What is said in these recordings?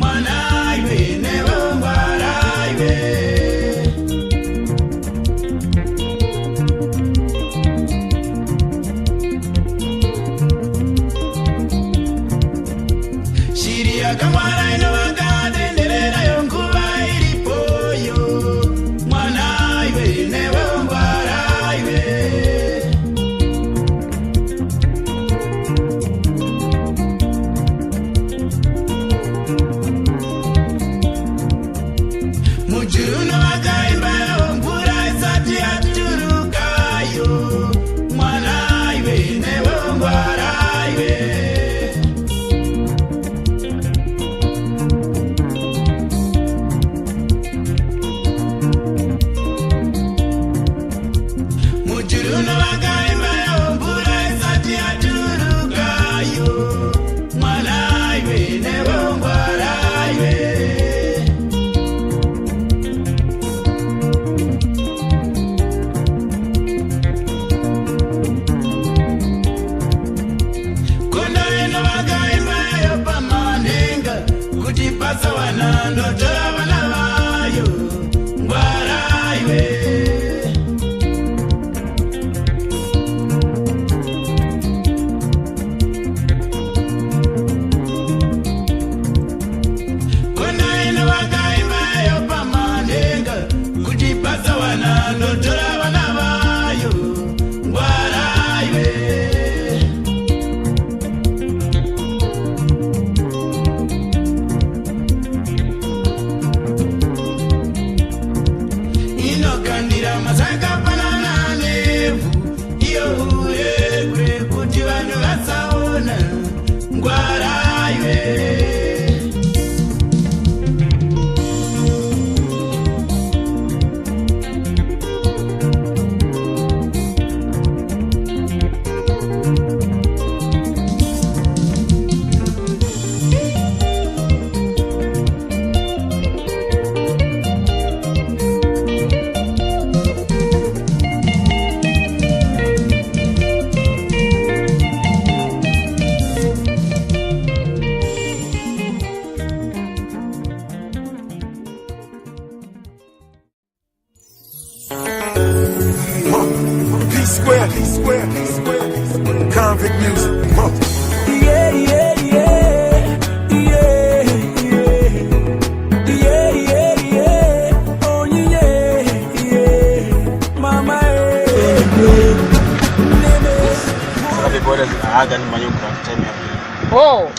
Mwana iwe newe ngwara iwe. Shiri yakangwara inovaka dendererayo nguva iripoyo. Mwana iwe newe ngwara iwe. Mujuru vakaimba mvura isati yaturukayo. Mwana iwe newe ngwara iwe. Mujuru vakaimba mvura isati yaturukayo. Mwana iwe newe ngwara iwe. Kondo ino vakaimbayo pamanhenga kuti pasawana ndotora vana vayo ngwaraiwe. Kondo ino vakaimbayo pamanhenga kuti pasawana ndotora vana vayo ngwaraiwe. Inokandira masakafanana nevhu iyo hure kure kuti vanhu vasaona ngwaraiwe. P Square, P Square, P Square, P Square. Convict music. Huh. Yeah. Oh, yeah. Mama, eh. Saka bebora haga ni manyogra time yapo. Oh.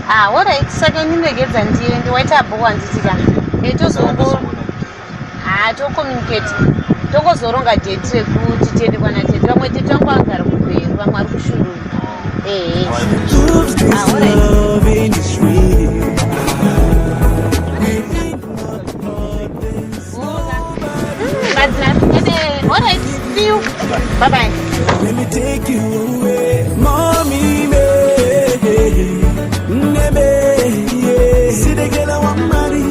Ah, alright. Saka ndinregedza ndiende waita bho handiti ka. Eh tozongo ah tocommunicate. Tongozoronga date rekuti tiende kwana tete. Vamwe tete vangu vagara kuGweru, vamwe vari kuShurugwi. Eh. Ah, alright. Loving is real. But eh, alright. See you. Bye bye. Let me take you away, mommy, me, nebe, yeah. See the girl I want marry,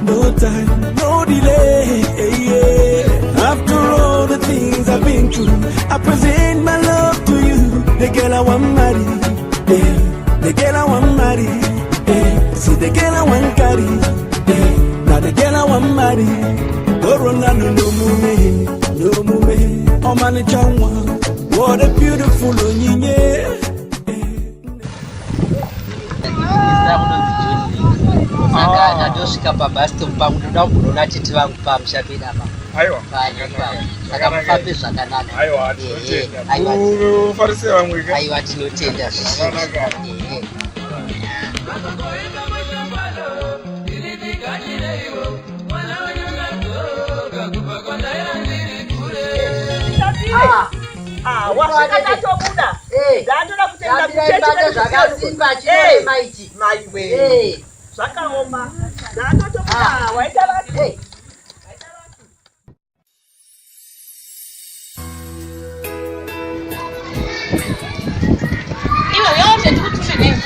no time, no delay, yeah. After all the things I've been through, I present my love to you. The girl I want marry, yeah. The girl I want marry, yeah. See the girl I want carry, yeah. Now the girl I want marry, Corona no no mume, no mume, ọmalịcha nwa. What a beautiful onyinye. Zita kunonzi John. Saka ndatosvika pabus stop pangu ndoda kumbonoona tete vangu pamusha pedu apa. Aiwa. Pano ipapo. Saka mufambe zvakanaka. Aiwa, Ehe, tinotenda. aiwa. Ufarise vamwe ka. Aiwa tinotenda zvizhinji. Zvakanaka. Ehe. Ah, wasvika ndatobuda. Eh. Ndandoda kutenda Rambirai kuchechi bata kwedu zvakasimba kuchero. chinorema ichi. Maiwe. Eh. Zvakaoma. Ndatotobuda. Ah. Waita vati. Eh. Iwe uya uzve ndikutume newe.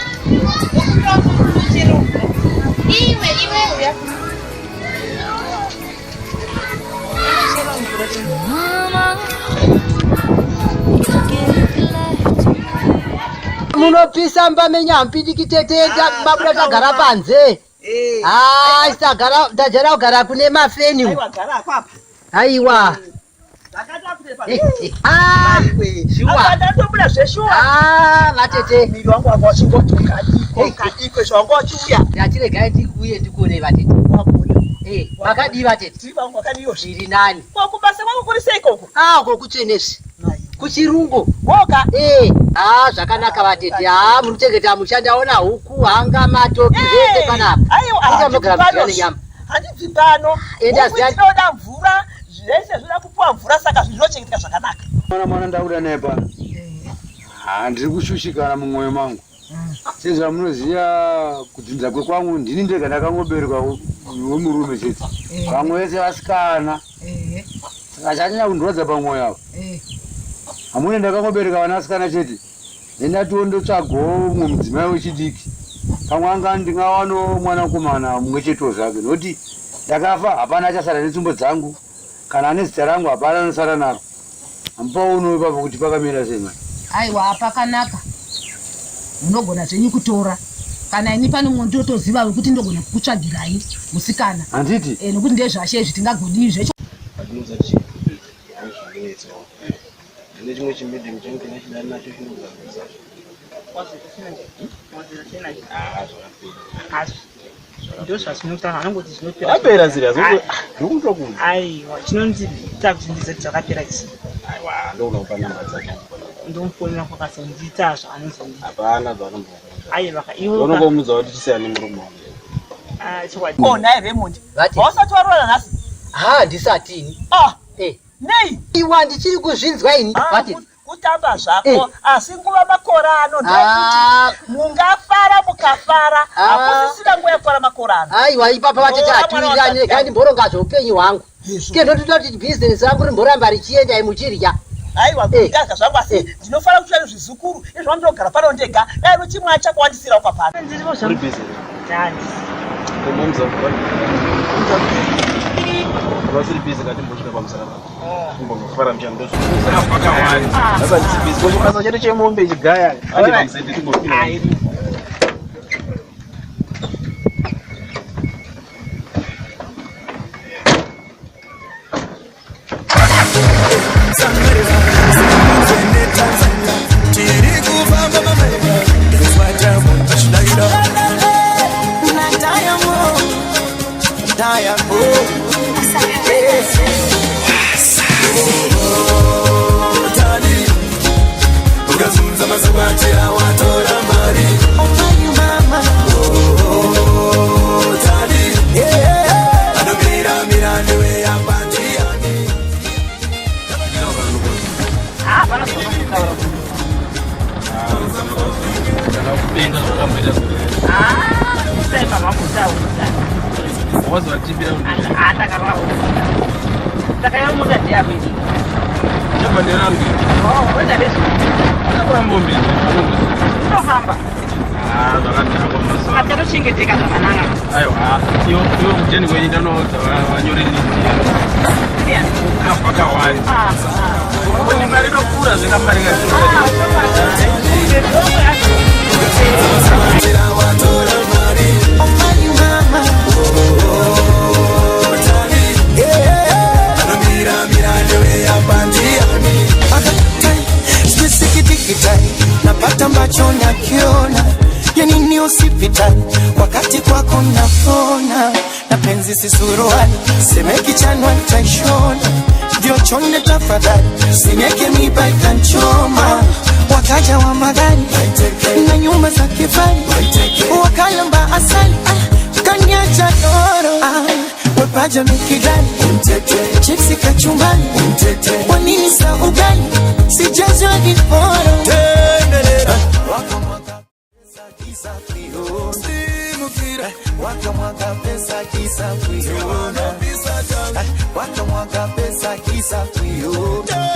Ndokupira kuchero. Iwe iwe uya. Munopisa mba menyu hamupindiki tete mabuda tagara panze. Ah, tagara tajara kugara kune mafeni. Aiwa gara apapo. Aiwa. Ah, shuwa. Ndatobuda zveshuwa. Ah, vatete. Miri wangu wanga uchingoti ukadiko ukadiko izvo wanga uchiuya. Ndachiregai ndikuuye ndikuone vatete. Eh, makadii vatete? Tiri vangu wakadiyo zviri nani. Ko kubasa kwangu kuri sei ikoko? Ah, uko kutsvenesvi. Kuchirungu. Woga. Eh, ah zvakanaka vatete. Ah, muri kuchengeta musha ndaona huku, hanga, matoki zvese panapa. Aiwa, Kuita munogara muchidya nenyama. Handibvi pano. Enda Huku ziyani. dzinoda mvura, zvese zvinoda kupuwa mvura saka zvinhu zvinochengeteka zvakanaka. Mwana mwana ndakuda naye pano. Ha, ndiri kushushikana mumwoyo mangu. Sezvamunoziva kudzinza kwekwangu ndini ndega ndakangoberekwa wemurume chete. Vamwe vese vasikana. Saka chanyanya kundorwadza pamwoyo apa. Hamuna ndakangobereka vanasikana chete. Ndendatiwo ndotsvagawo mumwe mudzimai wechidiki. Pamwe anga ndingawanawo mwanakomana mumwe chetewo zvake nokuti ndakafa hapana achasara netsvimbo dzangu. Kana ane zita rangu hapana anosara naro. Hamupaonewo ipapo kuti pakamira sei mani. Aiwa pakanaka munogona zvenyu kutora kana ini pane mumwe ndotoziva wekuti ndogona kukutsvagirai musikana. Handiti? E, nokuti ndezvashe izvi tingagodii zvecho. Patinoza chii? Zvinetsawo. Ndine chimwe chimedhemu changu chinachidani nacho chinogadzirisa. Ah, zvakapera. Ndozvazvinotaura anongoti zvinopera. Zvapera serious. Ndokutokuudza. Aiwa chinonzi takuti ndizati zvakapera chii. Aiwa, ndokuda kupa namba dzake. Ndomufonera kwakazondiita zvaanozondiita. Hapana zvanombokuudza. Aiwa ka iwe Unongomuudza kuti chisiyane nemurume wangu. Ah, chokwadi. Ko nhai Raymond. Vati. Hausati waroora nhasi? Ah, ndisati ini. Ah. Eh. Nei? Iwa ndichiri kuzvinzwa ini. Vatete. Kutamba zvako Eh. asi nguva makore ano Ah. ndekuti mungafara mukafara Ah. hakusisina nguva yekufara makore ano. Aiwa ipapa vatete Roora mwana hatiwirirani wakati. regai ndimboronga zveupenyu hwangu. Ke ndotoda kuti bhizinesi rangu rimboramba richienda muchirya. Aiwa kugaga zvangu asi ndinofara kuti ane zvizukuru izvo ndinogara pano ndega dai nochimwe achakuwandisira uka pano. Uri busy. Kumomza Vasiri busy katimbosvika pamusana pako. Kumbofara mushando. Sasa ndisi busy. Kochibasa chedu chemombe chigaya. Ati pamusete timbofira. Kupenga zvakamboita Wazovatipira Atochengeteka zvakanaka. Aiwa, iwe kujeni kwenyu ndanoudza vanyore list yakawanda. Kune mari inokura zvekamari Napata ambacho nakiona, yani ni usipitani wakati kwako nafona, na penzi si suruali, seme kichanwa nitaishona, ndio chonde tafadhali, sinieke miba itanchoma. Wakaja wa magari na nyumba za kifari, wakalamba asali, ah, kaniacha doro, ah, wepaja mikidani, chipsi kachumbani, kwa nini sa ugali sijazwa viporo wakamwaga pesa kisa kuiona, wakamwaga pesa kisa kuiona,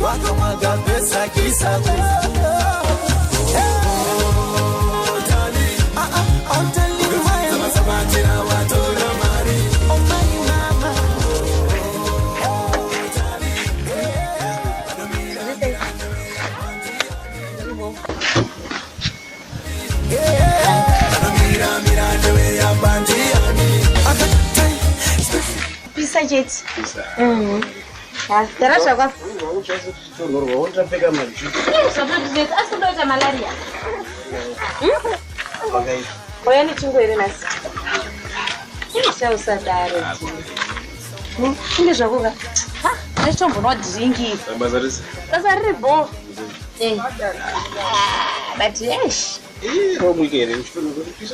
wakamwaga pesa kisa kuiona. chete. Gara zvakwa. Ndapfeka majuti. Zvakandinetsa asi ndoita malaria. Oya nechingo here nhasi? Chausadaro. Inge zvako ka? Ndachitombonwa dhiringi. Basa rese. Basa riri bho. Eh. But yes. Romwike here uchitonokuti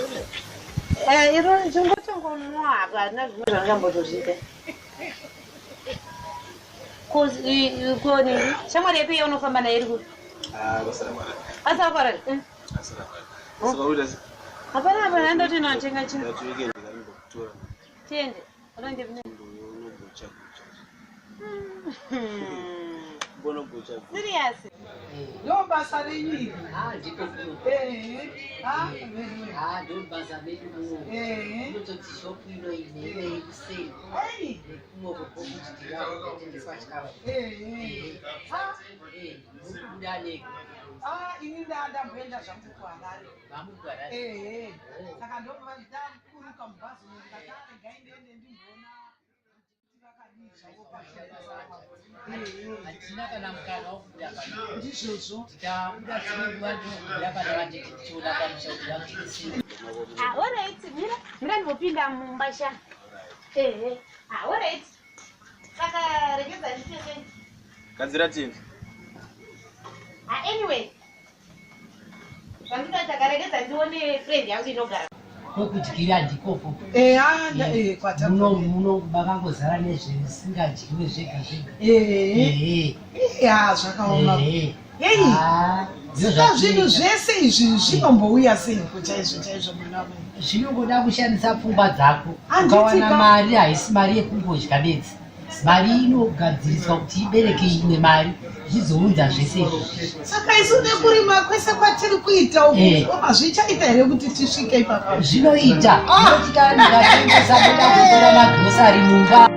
Eh, iro chingotongonwa apa hazvina zvimwe zvandingambotozviita. Koni shamwari yepi yaunofamba naye iri kupi? Ah, basa ramwari. Basa rakwarari? Basa ramwari. Saka uita sei? Hapana hapana ndoti notenga chinhu. Ndati weekend ndambokutora. Tiende. Unoende kune? Unogocha gocha. Unogocha gocha. Serious? Ndo basa renyu iri. Ah, ndiko kuno. Ehe. Ah, Ah, ndo basa medu muno. Ehe. Unototi shopu ino inene ikuseni. Ei. Nekumwe kwokuti ndingakutengeswa chikafu. Ehe. Ah, Eh, mukubuda neko. ah, ini ndamboenda zvangu kuHarare. VamukuHarare. Ehe. Saka ndobva ndaburuka mubhazi umu ndikati "Ah, regai ndiende ndimboona kuti vakadii zvavo pazvabasa." Hatina kana mukana wokubuda pano. Ndizvozvo. Tikabuda dzimwe nguva ndinokubuda pana vatete tichiona pamusha kuti vakutengesei. Ah, alright. Mira, mira ndinopinda mumba sha. Ehe. Ah, alright. Saka regedza nditete. Gadzira tiende. Ah, anyway. Zvandinoita karegedza ndione friend yangu inogara. Kokudyira ndikoko. Eya, eh, kwata. Muno muno makangozara nezvisingadyiwe zvega zvega. Ehe. Ya, zvakaoma. Ehe. Ei. Ah, Saka zvinhu zvese izvi zvinombouya seiko chaizvo chaizvo mwana wamai? Zvinongoda kushandisa pfungwa dzako. Handiti Ukawana ka- mari haisi mari yekungodya bedzi. Mari inogadziriswa kuti ibereke imwe mari zvizounza zvese izvozvi. Saka isu nekurima kwese kwatiri kuita uku Eh. koma zvichaita here kuti tisvike ipapa? Zvinoita. Nekuti kana ndikatengesa ndoda kutora magirosari mumba.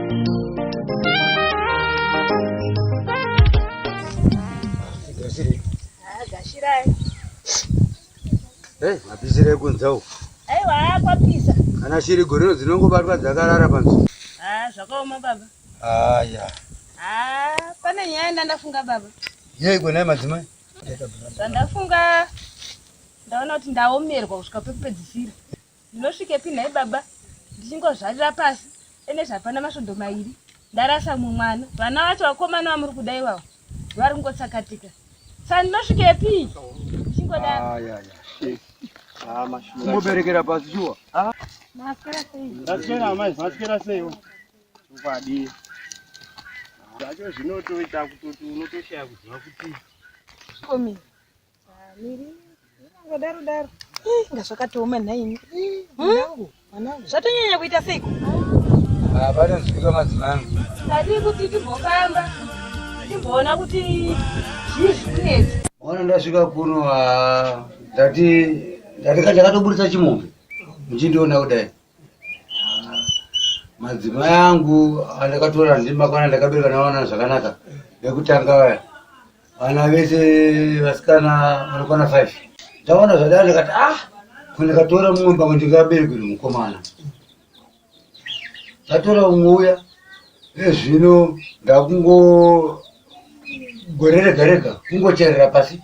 Gashire. Ah, gashirai. Hey, mapisiro ekunze uku. Aiwa, kwapisa. Kana shiri gorero dzinongobatwa dzakarara panzvimbo. Ah, zvakaoma baba. Aya. Ah, pane nyaya yandandafunga baba. Yei kona madzimai. Zvandafunga ndaona kuti ndaomerwa kusvika pekupedzisira. Ndinosvikepi nhai baba? Ndichingozvarira pasi. Ene zvapana masvondo mairi. Ndarasa mumwana. Vana vacho vakomana vamuri kuda ivavo vari kungotsakatika. Saka ndinosvikepi? Ndichingodaro. Aya aya. Ah, Kungoberekera pasi shuwa. Ah. Maswera sei? Ndaswera amai, maswera seiwo? Chokwadi. Zvacho zvinotoita kutoti unotoshaya kuziva kuti Komi. Miri inongodaro daro. Inga zvakatooma nhaimi. Mwanangu, mwanangu. Zvatonyanya kuita seiko? Ah, panonzwika madzimai angu. Tadii kuti timbofamba timboona kuti zvii zvikunetsa. Ona ndasvika kuno ah, ndati ndati ndakatoburitsa chimombe muchindiona kudai. Ah, Madzimai angu andakatora ndimakwana ndakabereka navana zvakanaka nekutanga vaya vana vese vasikana vanokwana 5 ndaona zvadai ndikati ah ko ndikatora mumwe pamwe ndingaberekerwe mukomana ndatora umwe uya ezvino ndakungo gore rega rega kungocherera pasi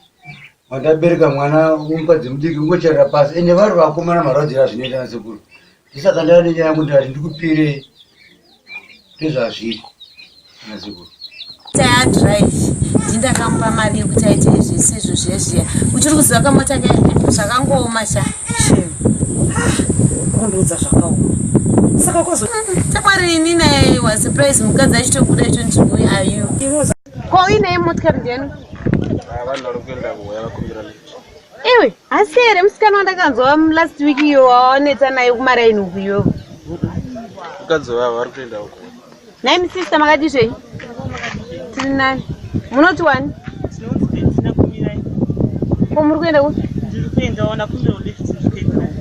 wandabereka mwana womukadzi mudiki kungocherera pasi ende vari vakomana marwadziro azvinoita nasekuru ndisaka ndava nenyaya yangu ndikati ndikupire ndezvazviri nasekuru Tayadrive ndindakamupa mari yekuti aite zvese izvo zviya zviya. Uchiri kuziva kamota kaya zvakangooma sha. Kundiudza zvakaoma. Saka kwazo Chamwari ini naye wa surprise mukadzi achitobuda icho nditi who are you? Ko uinaye motikari ndiyani? Ah, vanhu vari kuenda kuuya vakumbira lift. Iwe, asi here musikana wandakanzwa last week iyo wawanetsa naye kumaraini uku iwewe. Mukadzi wavo vari kuenda uko. Nhai misista makadii zvenyu? Tiri nani? Munoti wani? Tinonzi Betsina kumirai. Ko muri kuenda kupi? Ndiri kuendawo ndakumbira lift ndiri kuenda.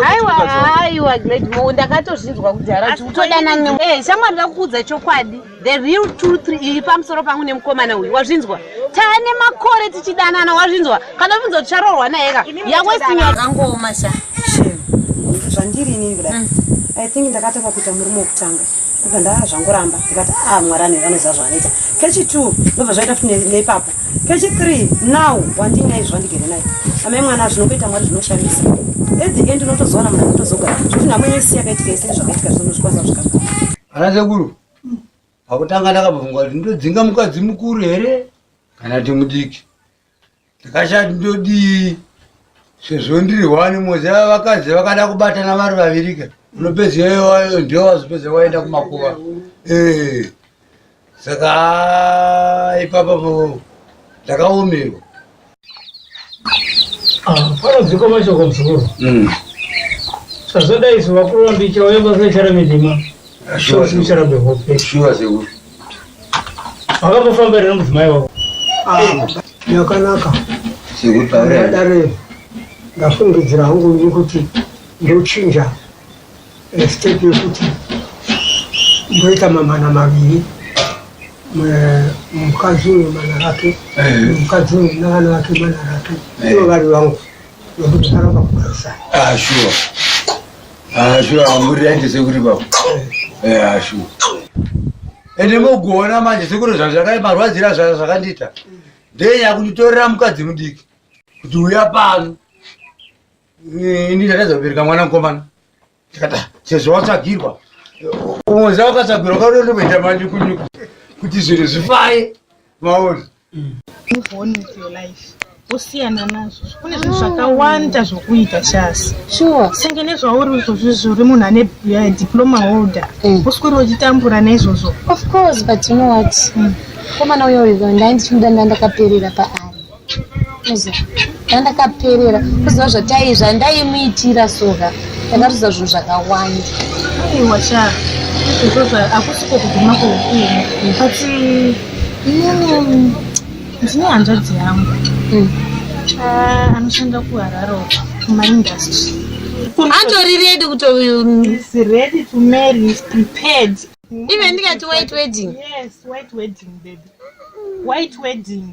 Aiwa, aiwa Gladmore, ndakatozvinzwa kudhara kuti utodanana ne Eh, shamwari ndakukuudza chokwadi. The real truth iri pamusoro pangu nemukomana uyu. Wazvinzwa? Taane makore tichidanana, wazvinzwa? Kana ubvunza kuti ticharoorwa naye ka? Yakwesinya. Zvakangooma sha. Zvandiri inini kudai. I think ndakatanga kuita murume wokutanga. Ndobva ndaa zvangoramba ndikati a ah, Mwari ane anoziva zvaanoita. Kechi 2 ndobva zvaita futi neipapo. Kechi 3 now wandinaye zvandigere naye. Amai mwana zvinongoita Mwari zvinoshamisa. At the end unotozowana munhu anotozogara. Zvekuti nhamo yese yakaitika yese zvakaitika zvinozvikwanisa zvikanga. Ana sekuru. Pakutanga ndakabvunga kuti ndodzinga mukadzi mukuru here kana kuti mudiki. Ndakashati ndodii sezvo ndiri hwani moziva vakadzi vakada kubatana vari vavirika unopedza ndiwo wazopedza waenda kumakuva eh. Saka ipapo ndakaomerwa. Ah, panodzikwa mashoko muzukuru. Zvazodai isu vakuru vambicha uye basa charamidima. Shuwa charambe hope. Shuwa sekuru. Wakambofamba here nemudzimai wako? Ah, yakanaka. Sekuru taura. Dare ndafungidzira hangu ini kuti ndochinja eh, step yekuti ndoita mamana maviri mukadzi uyu mana rake eh. mukadzi uyu navana vake mana rake eh. ivo vari vangu nokuti vakaramba kugarisana ah, sure. Ah, sure amuri aite sekuri baba eh. sure ende mogona manje sekuri zvazvakai marwadzira zvakandiita ndenya kunditorera mukadzi mudiki kuti uya pano ini ndakazobereka mwana mukomana ndikati ah, sezvo watsvagirwa umoza wakatsvagirwa kaunotoita manyukunyuku kuti zvinhu zvifaye maona Move on with your life wosiyana nazvo kune zvinhu zvakawanda zvokuita shasi sure senge nezvauri izvozvo izvo uri munhu ane eh, diploma holder mm. uswere uchitambura naizvozvo of course but you know what mm. komana uyo uyo ndai ndichimuda ndandakaperera paari Unoziva ndandakaperera kuziva zvatai zvandaimuitira soka ndakatoziva zvinhu zvakawanda. Aiwa sha izvozvo hakusiko kuguma kweupenyu but inini ndine hanzvadzi yangu mm. ah, anoshanda kuharare uko kumaindustry atori ready kuto is ready to marry is prepared even ndikati white wedding yes white wedding baby white wedding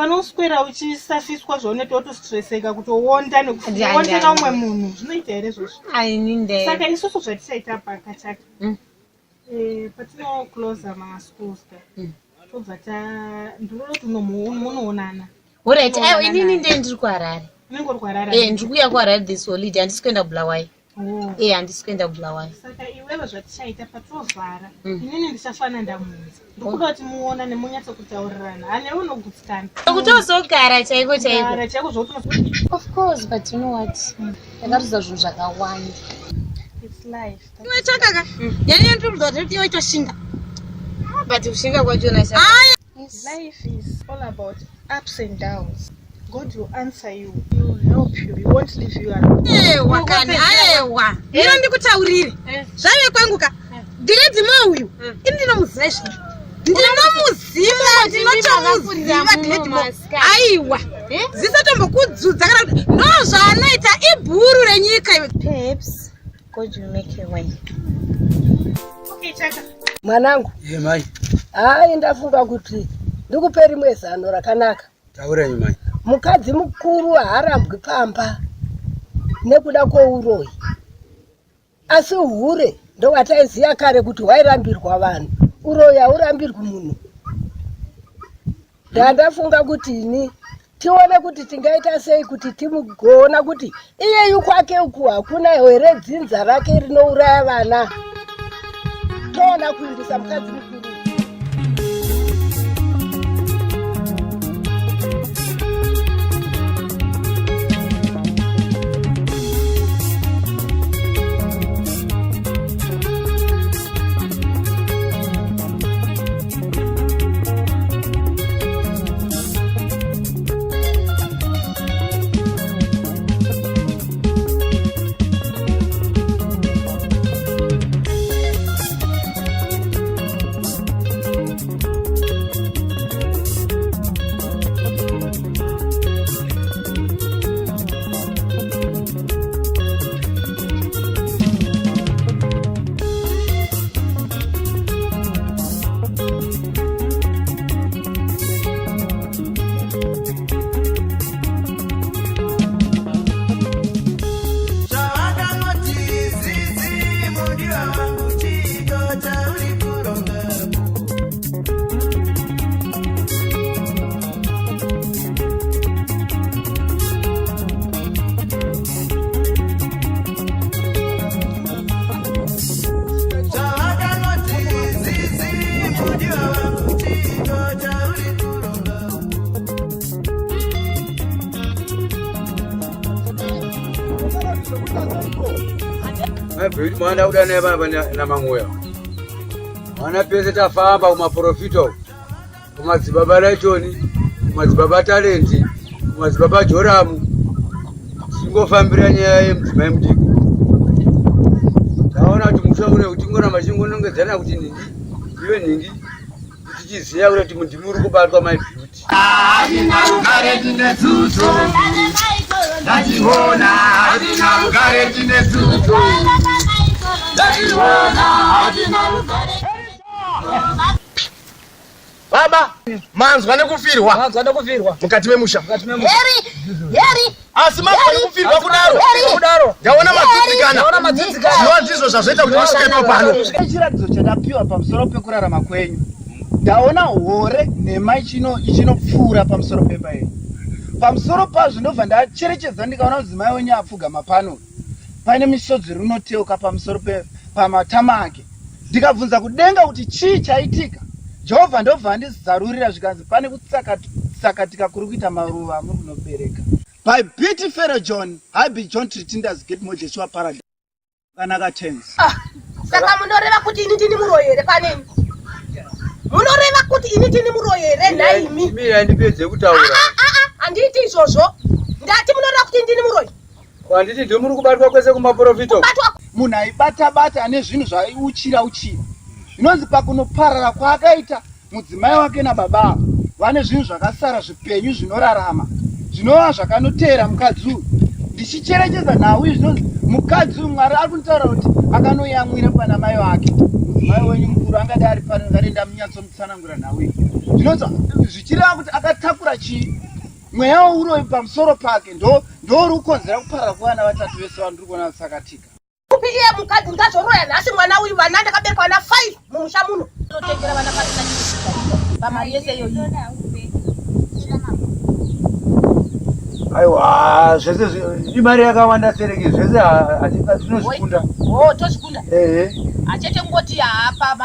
Panoswera uchisasiswa zvaunoita wotostreseka kutowonda nekuwondera umwe munhu zvinoita here izvozvo saka isusu zvatichaita pakachaka mm. eh, patinoclosa maschools ka mm. tobva ta ndinoda kuti munoonana orit aiwa inini ndee ndiri kuharare unenge uri kuharare eh, ndiri kuuya kuharare this holiday handisi kuenda kubulawayo Oh. Eh, handisi kuenda kubulawayo saka iwewe zvatichaita patovhara mm. inini ndichafana ndamuudza ndikuda kuti muonane munyatsokutaurirana hanewe unogutsikana kutozogara chaiko chaiko chaiko zvokuti of course but you know what ndakatoza zvinhu zvakawanda iwe chakaka yanyanya ndikuudza kuti iwe toshinga ah, but kushinga kwachona Life is all about ups and downs. God will answer you. He will help you. He won't leave you alone. Ewa kani, aewa. Ndino ndikutaurire. Eh. Zvave kwangu ka. Eh. Giredzi mo uyu. Eh. Ini ndinomuziva izvi. Ndinomuziva, ndinotomuziva Giredzi mo. Aiwa. Zisatombokudzudza kana kuti ndo zvaanoita ibhuru renyika iwe. Perhaps God will make a way. Okay, chaka. Mwanangu. Ye mai. Hayi ndafunga kuti ndikupe rimwe zano rakanaka. Taurai mai. Mukadzi mukuru haarambwi pamba nekuda kwouroyi. Asi hure ndowataiziva kare kuti hwairambirwa vanhu. Uroyi haurambirwi munhu. Ndandafunga kuti ini tione kuti tingaita sei kuti timugoona kuti iyeyu kwake uku hakuna here dzinza rake rinouraya vana toona kuindisa mukadzi mukuru. Mai mwana kuda naye panapa naMangoya. Mwana pese tafamba kumaprofita uku. Kumadzibaba Laitoni, kumadzibaba Talenti, kumadzibaba Joramu. Tingofambira nyaya yemudzimai mudiki. Taona kuti musha une tingoramba tingonongedzana kuti nhingi ive nhingi tichiziva kuti ndimi uri kubatwa Mai Beauty. Hatina rugare tine dzudzo ndationa, hatina rugare tine dzudzo ndationa, hatina rugare. Baba, manzwa nekufirwa. Manzwa nekufirwa. Mukati memusha. Mukati memusha. Heri, heri. Asi manzwa nekufirwa kudaro. Kudaro. Ndaona madzidzikana. Ndaona madzidzikana. Zvinova ndizvo zvazvoita kuti musvike ipo pano. Chiratidzo chatapiwa pamusoro pekurarama kwenyu. Ndaona hore nhema ichinopfuura pamusoro pemba yenyu. Pamusoro pazvo ndobva ndacherechedza ndikaona mudzimai wenyu apfugama pano. Paine misodzi rinoteuka pamusoro pamatama ake. Ndikabvunza kudenga kuti chii chaitika. Jehovha ndobva andizarurira zvikanzi pane kutsakatika kuri kuita maruva amuri kunobereka. By Beauty Pharaoh John, I be John Tritindas Get More Joshua Paradise. Kanaka tense. Ah, saka munoreva kuti ini ndini muroyi here paneni? Munoreva kuti ini ndini muroyi here nhaimi? Imi handipedze kutaura. Ah, ah, ah, handiiti izvozvo. Ndati munoreva kuti ndini muroyi. Handiti ndimi muri kubatwa kwese kumaprofita. Munhu aibata bata ane zvinhu zvaiuchira uchira. Zvinonzi pakunoparara kwaakaita mudzimai wake nababa ava vane zvinhu zvakasara zvipenyu zvinorarama zvinova zvakanoteera mukadzi uyu. Ndichicherechedza nhau iyi zvinonzi mukadzi uyu Mwari ari kunditaura kuti akanoyamwira pana mai vake. Mudzimai wenyu mukuru angadai ari pano ndingadai ndamunyatsomutsanangura nhau iyi. Zvinonzi zvichireva kuti akatakura chii? Mweya weuroyi pamusoro pake ndo uri kukonzera kuparara kwevana vatatu vese vandiri kuona vatsakatika. Kupi iye mukadzi ndazoroya nhasi mwana uyu vana ndakabereka vana 5 mumusha muno. Totengera vana pasina pamari yese iyoyi. Aiwa zvese imari yakawanda sereki zvese hatinozvikunda. Oh tozvikunda. Ehe. Achete kungoti hapa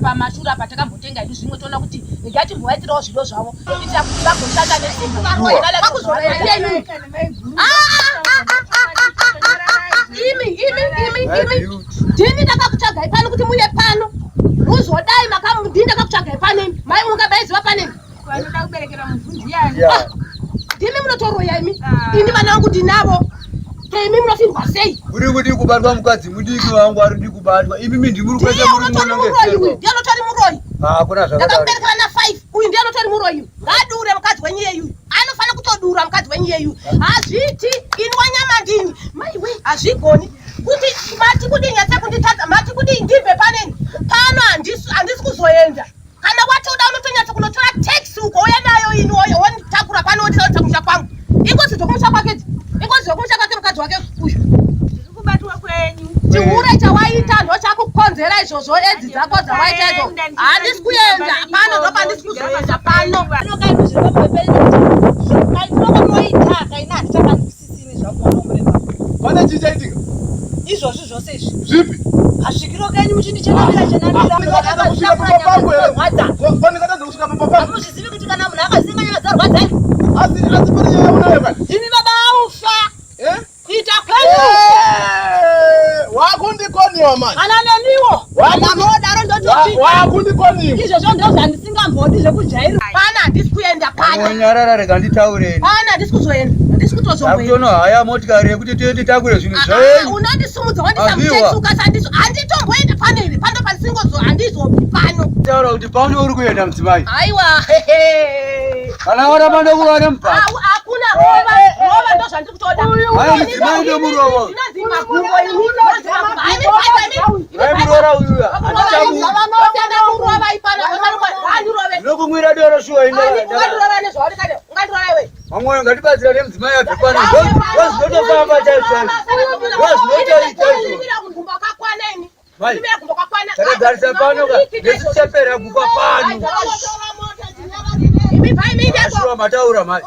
pamashure apa takambotenga hedu zvimwe toona kuti regai timbovaitirawo zvido zvavo kuitira kuti vagoshanda nesimba. Imi imi imi imi ndini ndakakutsvagai pano kuti muye pano muzodai makamu ndini ndakakutsvagai pano imi mai mungabaiziva panemi Vanoda kuberekera muvhu ndiani? Ah, ndimi munotoroya imi ini vana vangu ndinavo imi munofirwa sei Uri kuti kubatwa mukadzi mudiki wangu ari ndi kubatwa imi ndimi muri kuita ndiye muri unotori muroyi uyu ndiye unotori muroyi Hakuna zvakadaro. ndakamubereka vana 5 uyu ndiye unotori muroyi uyu ngaadure mukadzi wenyu iyeyu anofanira kutodura mukadzi wenyu iyeyu hazviiti ini wanyama ndini maiwe hazvigoni kuti mati kudii nyatse kunditadza mati kudii ndibve paneni pano handisi kuzoenda kana watoda unotonyatsa kunotora taxi ukouya nayo ini wonditakura pano wondisaudza kumusha kwangu ingozi dzokumusha kwake idzi ingozi dzokumusha kwake mukadzi wake uyu Kubatwa kwenyu. Chihure chawaita ndochakukonzera izvozvo edzi dzako dzawaita idzo. Handisi kuenda pano ndopandisi kuzoenda pano. Pane chii chaitika? Izvozvi zvose izvi. Zvipi? Kasvikiro kenyu muchindichenamira chenamira. Pandikatadza kusvika pamba pangu here? Pandikatadza kusvika pamba pangu. Hamuzvizivi kuti kana munhu akazinga nyama dzarwadza here? Asi asi pane nyaya yaunayo kani? Ndimi baba aufa. Eh? Kuita kwenyu. Wakundikoniwa manje. Kana neniwo. Kana modaro ndototi. Wakundikoniwa. Izvozvo ndozvandisingambodi zvekujaira. Pana handisi kuenda pano. Nyarara rega nditaure. Pana handisi kuzoenda. Handisi kutozomboenda. Takutono haya motikari yekuti tiende titakure zvinhu zvenyu. Unondisimudza wandisa muteksi ukati handisi handitomboenda pano ini pano pandisingozo handizobvi pano. Taura kuti pano uri kuenda mudzimai. Aiwa. Kana waramba ndokurova nemubhadha. Hakuna rova rova ndozvandiri kutoda. Hai mudzimai ndomurova. Ndinonzi makumbo ini. Ndinonzi makumbo. Hai mi Hai muroora uyu. Kurova ipano. Handirove. Ndinokumwira doro shuwa ini. Ungandirova nezvauri ungandirova iwe. Mamwe ngatibatsira nemudzimai abve pano. Ndozvinotofamba chaizvo chaizvo. Ndozvinotoita izvo. Mai, Takagarisa pano ka nesichepera kufa pano. Shuwa mataura mai.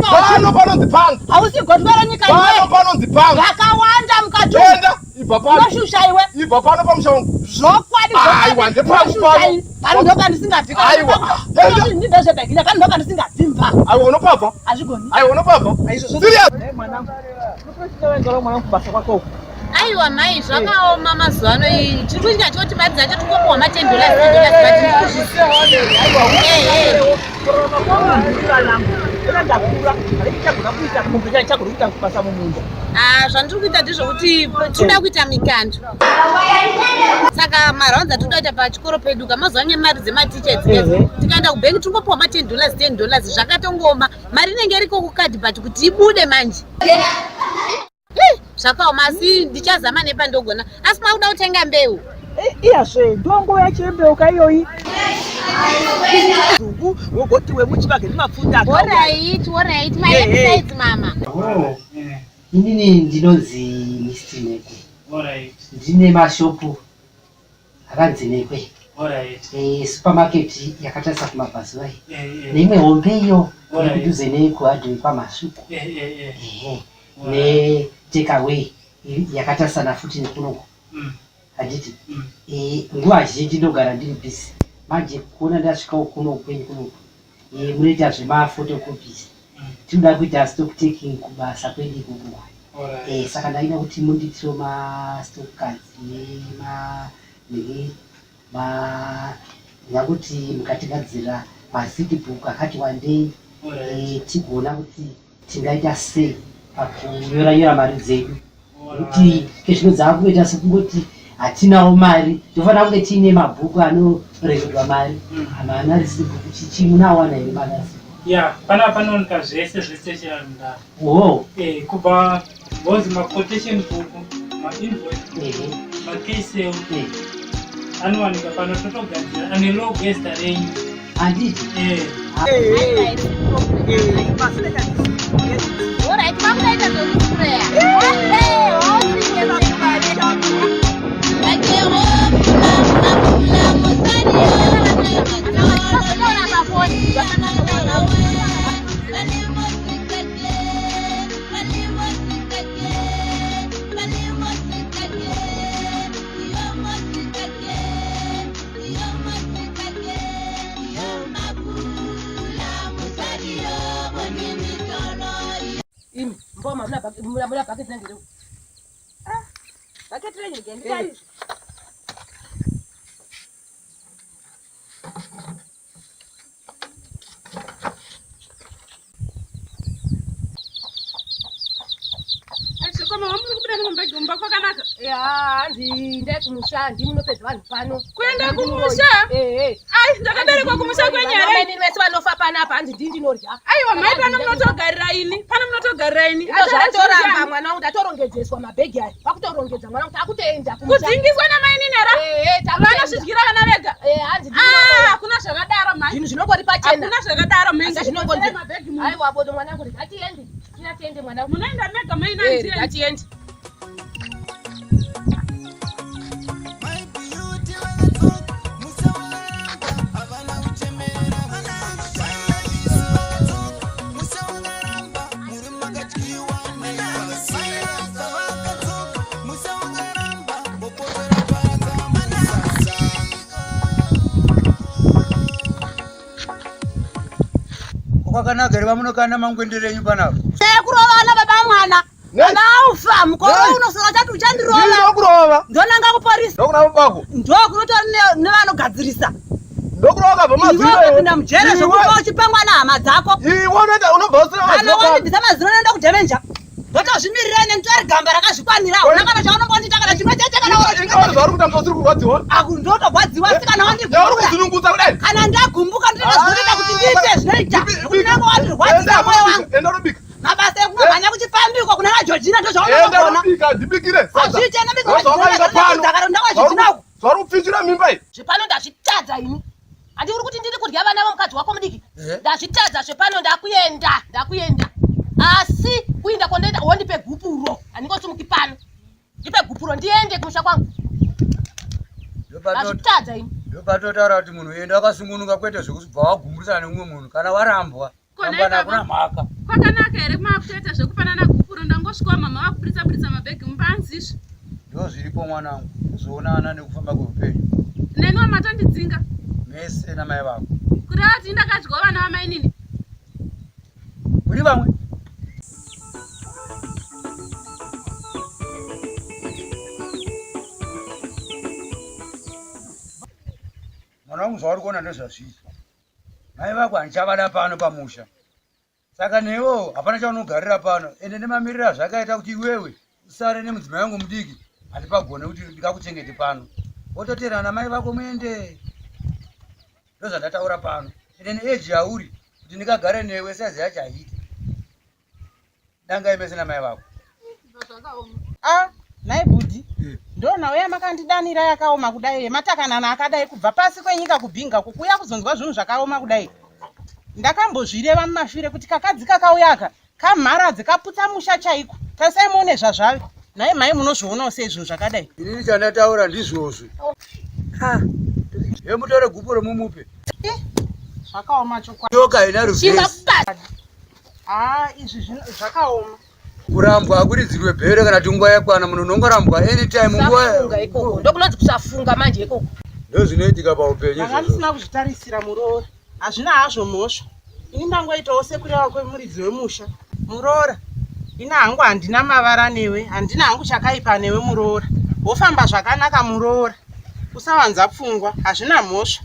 Pano panonzi pangu. Hausi gotwe renyika Pano panonzi pangu. Vakawanda mukati. Enda ibva pano. Unoshusha iwe. Ibva pano pamusha wangu. Zvokwadi Aiwa ndepangu pano. Pano ndo pandisingabvi. Aiwa. Ndozvebhegina pano ndo pandisingabvi mva. Aiwa unopabva. Hazvigoni. Aiwa unopabva. Serious. Mwanangu. Unotoenda mwanangu kubasa kwako uko. Aiwa mai, zvakaoma mazuva ano iyi. Tiri kuita toti mari dzacho tingopuwa ma 10 dollars 10 dollars but ndiri kuzviziva. Eh, Ah, zvandiri kuita ndezvekuti tinoda kuita mikando. Saka marounds atinoda kuita pachikoro pedu ka mazuva ano mari dzematicha idzi tikaenda kubhengi tingopuwa ma 10 dollars 10 dollars zvakatongooma. Mari inenge iriko kukadhi but kuti ibude manje. Eh, zvakaoma asi ndichazama nepandogona asi makuda kutenga mbeu iyazve ndonguva yacho yembeu ka iyoyi zungu wogoti wemuchibage nemapfunde Alright, alright, my exercise mama. Oh. Inini ndinonzi Mr. Nekwe. Alright. Ndine mashopu akanzi Nekwe. Alright. Eh, supermarket yakatarisa kumabhazuva iyi. Eh, eh. Neimwe hombe iyo iri Alright. kudhuze nekuhadwe kwaMasuku. Eh, eh, eh. Ehe. Ne take away yakatarisana futi nekunoku. Mm. Handiti? Eh, nguva zhinji ndogara ndiri busy. Manje kuona ndasvikawo kuno kwenyu kunoku. Eh, munoita zvemafotocopies. Tinoda kuita stock taking kubasa kwedu ikoko. Alright. Eh, saka ndaida kuti mundiitirewo mastock cards nema nenge ma ngakuti mukatigadzirira mazigi book akati wandei eh, tigoona kuti tingaita sei pakunyora nyora mari dzedu nekuti kezvino dzaakungoita sekungoti hatinawo mari tofanira kunge tiine mabhuku anorekodwa mari maanalysis book chichi munawana here maanalysis Ya, pana panooneka zvese zvestationary mundaro. Oh. Eh, kubva bozi ma quotation book, ma invoice book, ma case sale. Anowanika pano totogadzira ane logo yezita renyu. Handiti? Eh. Alright, makudaita zvekusureya. Imi, mboma muna muna bhaketi rangu reu. Bhaketi renyu ngenditarise. Koma wamuri kubuda nemabhegi mumba kwakanaka. Ya, hanzi ndai kumusha ndimi munopedza vanhu pano. Kuenda kumusha? Eh. Ai, ndakaberekwa kumusha kwenyere. Amai vese vanofa panapa hanzi ndini ndinorya. Aiwa mai pano munotogarira ini. Pano munotogarira ini. Ndo zvatoramba mwana wangu ndatorongedzeswa mabhegi aya. Vakutorongedza mwana wangu takutoenda kumusha. Kudzingiswa namainini here? Eh, takutoenda. Vanozvidyira vana vega. Eh, hanzi ndini Ah, ndinoda. hakuna zvakadaro mai. Zvinhu zvinongori pachena. Hakuna zvakadaro mai. Asi zvinongonzi. mabhegi muno. Aiwa bodo mwana wangu ngatiende. Ngatiende mwana wangu. Munoenda mega mai Eh, nandie. ngatiende. Kwakanaka here vamunokanda mangwendere enyu panapa? Sekurovana baba mwana. Kana aufa mukore unosora chati uchandirova. Ndinokurova. Ndonanga kuporisa. Ndokurova bako. Ndokunotori nevanogadzirisa. Ndokurova kabva mazino. Iwe ukapinda mujere zvekufa uchipangwa nehama dzako. Iwe unoita unobva usina Kana mazino. wandibvisa mazino unoenda kudhemenja. Ndotozvimirira ine nditori gamba rakazvikwanira. Hauna kana chaunombondiita kana chimwe chete kana oro chimwe Inga zvauri kuita usiri kurwadziwa. Aku ndotogwadziwa asi kana Yauri kuzunungusa kudai. Kana ndagumbuka ndinoita zvinoita kuti ndiite zvinoita. Nekuti unenge wandirwadzisa moyo wangu. Enda unobika. Mabasa ekumhanya kuchipambiko kuna naJojina Enda ndozvaunogona. unobika ndibikire. Hazviite ndabika Zvawakaita pano. ndakazvidzina uku. Zvauri kupfichira mimba iyi. Zvepano ndazvitadza ini. Handi uri kuti ndiri kudya vana vomukadzi wako mudiki. Ndazvitadza zvepano ndakuenda, ndakuenda. Asi kuinda kwondoenda wondipe gupuro. Handingosimuki pano. Ndipe gupuro ndiende kumusha kwangu. Ndazvitadza ini. Ndopatotaura kuti munhu enda wakasungunuka kwete zvekubva wagumburisana nemumwe munhu kana warambwa. Kona Rambana ibaba. hakuna mhaka. Kwakanaka here makutoita zvekupanana gupuro ndangosvikawo mama vakuburitsa buritsa mabhegi mumba anzizvi. Ndozviripo mwanangu kuzoonana nekufamba kweupenyu. Neniwo matondidzinga. Mese namai vako. Kureva kuti ndakadyawo vana vamainini? Muri vamwe. Mwana wangu zvauri kuona ndozvazviri. Mai vako handichavada pano pamusha. Saka newewo hapana chaunogarira pano ende nemamiriro azvakaita kuti iwewe usare nemudzimai wangu mudiki handipagone kuti ndikakuchengete pano. Wototeerana namai vako muende. Ndozvandataura pano. Ende neage yauri kuti ndikagare newe size yacho haiite. Dangai mese namai vako. A nhai bhudhi ndonhau yamakandidanira yakaoma kudai yematakanana akadai kubva pasi kwenyika kubhinga uku kuuya kuzonzwa zvinhu zvakaoma kudai. Ndakambozvireva mumashure kuti kakadzi kakauya aka kamharadzi kaputsa musha chaiko. Tarisai muone zvazvave. Nhai mhai munozvionawo sei zvinhu zvakadai? Inini chandataura ndizvozvo. Hemutore gupuro mumupe. Zvakaoma chokwadi. Nyoka haina ruvhesi. Haa izvi zvakaoma. Kurambwa hakuridzirwe bhere kana kuti nguva yakwana munhu unongorambwa anytime nguva Kusafunga ikoko ndokunonzi kusafunga manje ikoko. Ndozvinoitika paupenyu Ndanga izvozvo. ndisina kuzvitarisira muroora. Hazvina hazvo mhosva. Ini ndangoitawo sekureva kwemuridzi wemusha. Muroora, ini hangu handina mavara newe, handina hangu chakaipa newe muroora. Wofamba zvakanaka muroora. Usawanza pfungwa, hazvina mhosva.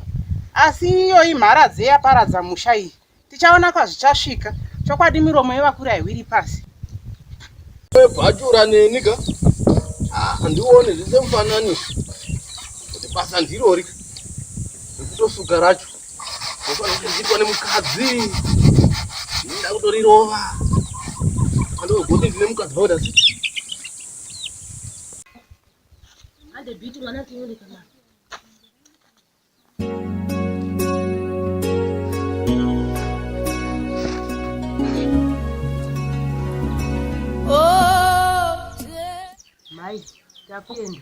Asi iyoyi mharadzi yaparadza musha iyi. Tichaona kwazvichasvika. Chokwadi miromo yevakuru haiwiri pasi. Bhachura neni ka ah, handione zvese mufananiso kuti basa ndirori rekutosuka racho ndofanira kuti ndiitwa nemukadzi ndinoda kutorirova andogoti ndine mukadzi vakuita sei Hande bhiti mwana tione kana. Mai, takuenda.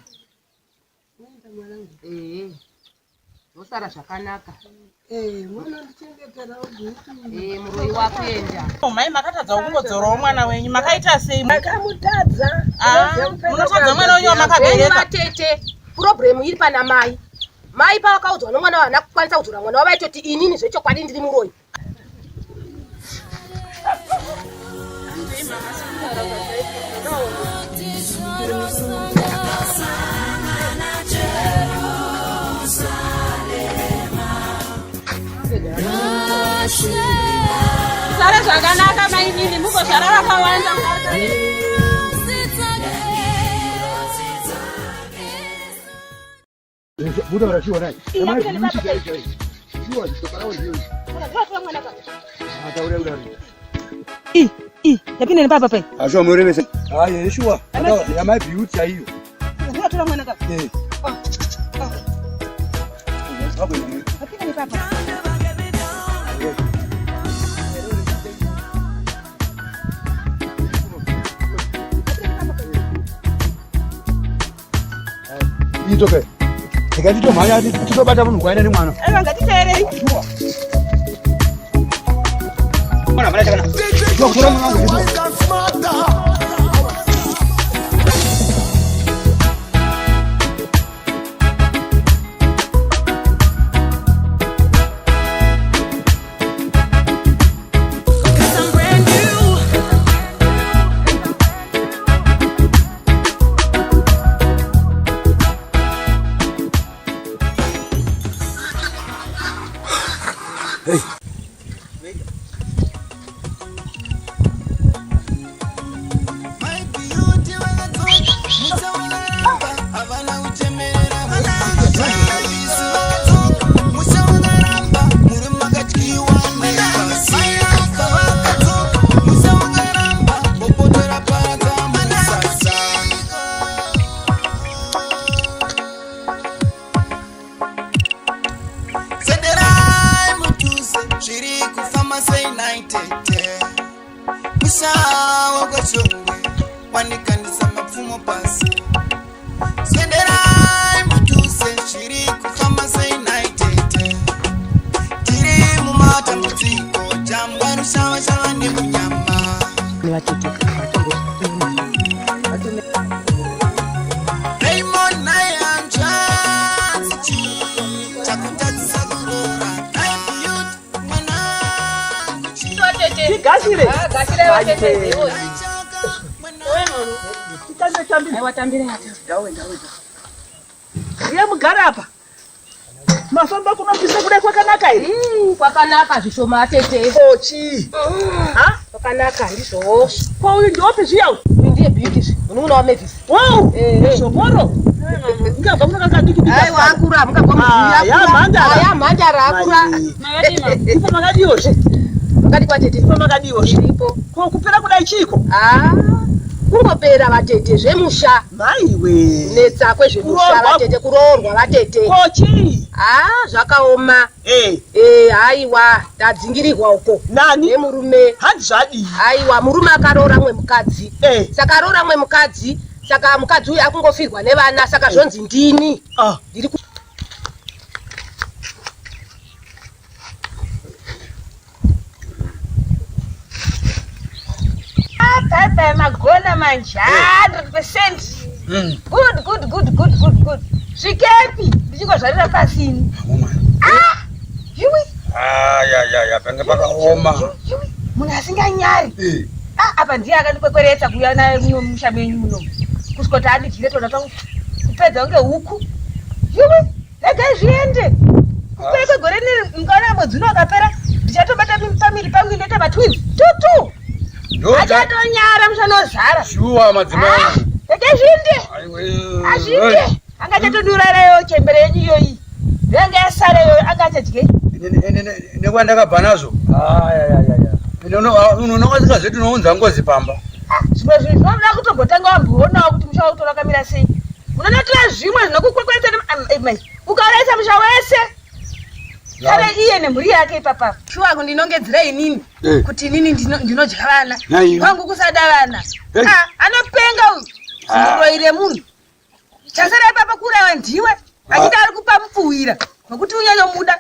Ehe. Zvosara zvakanaka. Eh, mwana ndichengeterawo bhuti. Eh, muroyi wakuenda. Mai makatadzawo kungodzorawo mwana wenyu. Makaita sei? Makamutadza. Ah, munotadza mwana wenyu wamakabereka. Vatete, problem iri pana mai. Mai pavakaudzwa nomwana wavo havana kukwanisa kudzora mwana wavo vaitoti inini zvechokwadi ndiri muroyi. Sara zvakanaka mainini mugozvara vakawanda. Kutaura shuwa nai. Amai bhiuti chaiyo chaiyo. Shuwa zvisokarawo ndiyo. Ataura kudaro. I i yapinda nepapa pai. Ashuwa murevese. Hayi shuwa. Amai bhiuti chaiyo. Ndinotora mwana ka. Eh. Yapinda nepapa. Itoke. Ndikatitomhanya titobata munhu kwaenda nemwana. Aiwa ngatiteerei. Mwana mwana chakana. Kutora mwana wangu. Hey. Sederai mudhuze zviri kufamba sei naitete musha wekweshongwe wanikandisa mapfumo pasi Sederai mudhuze zviri kufamba sei naitete tiri mumatambudziko jambwa rushavashava nemunyama Raymond naye hanzvadzi chii chakutadzisa kuroora Ndigashire. Gashirai vatete. Titambe tambe. Aiwa tambire. Ndawe ndawe. Uye mugare apa. Mafamba kunopisa kudai kwakanaka here? Kwakanaka zvishoma atete. Ochi. Ha? Kwakanaka ndizvowo. Ko uyu ndiopi zviya uyu? Uyu ndiye Beauty zvi. Munun'una waMavis. Wow! Zvomoro. Ngabva kuna kakadiki diki. Aiwa akura mukabva muziya. Ya mhandara. Ya mhandara akura. Ipo makadiwo zve. Makadi kwatete. Ipo makadiwo zve. Iripo. Ko kupera kudai chiiko? Ah. Kungopera vatete zvemusha. Maiwe. Netsa kwezvemusha Kuroorwa. vatete kuroorwa vatete. Ko chii? Ah zvakaoma. Eh. Eh haiwa ndadzingirirwa uko. Nani? Nemurume. Hanzi zvadii? Aiwa murume akaroora mwe mukadzi. Eh. Saka aroora mwe mukadzi saka mukadzi uyu akungofirwa nevana saka zvonzi ndini. Ah. Ndiri ku Bye magona manje 100%. Good good good good good good. Zvikepi ndichingozvarira pasini. Ah! Yuwi ayayaya pange pakaoma yuwi munhu asinganyari. Eh. Ah apa ndiye akandikwekweretsa kuuya naye muno mumusha menyu muno. Kusvika kuti andidyire tona twangu kupedza kunge huku. Yuwi regai zviende. Kupera kwegore rino mukaona mwedzi uno wakapera ndichatobata pamiri pangu ndoita matwins. Tutu. Achatonyara mushanozara. Shuwa madzimai angu. Regai zviende. Azviite. Angachatondurarayo chembere yenyu iyoyi. Ndenge yasara iyoyo angachadyei. Nekwandakabva nazvo unonokasika tinounza ngozi pamba Zvimwe zvinhu zvinoda kutombotanga wamboonawo kuti musha wautora wakamira sei. Unonotora zvimwe zvinokukwekweretsa mai. Ukauraisa musha wese. Sare iye nemhuri yake ipapa. Shuwa kundinongedzera inini Eh. kuti inini ndinodya vana. Naiwe. Kwangu kusada vana. Hey. Ah, anopenga uyu. Ah. Muroyi remunhu. Chasara ipapa kuurayiwa ndiwe. Achiti ari kupa mupfuwira nokuti unyanyomuda.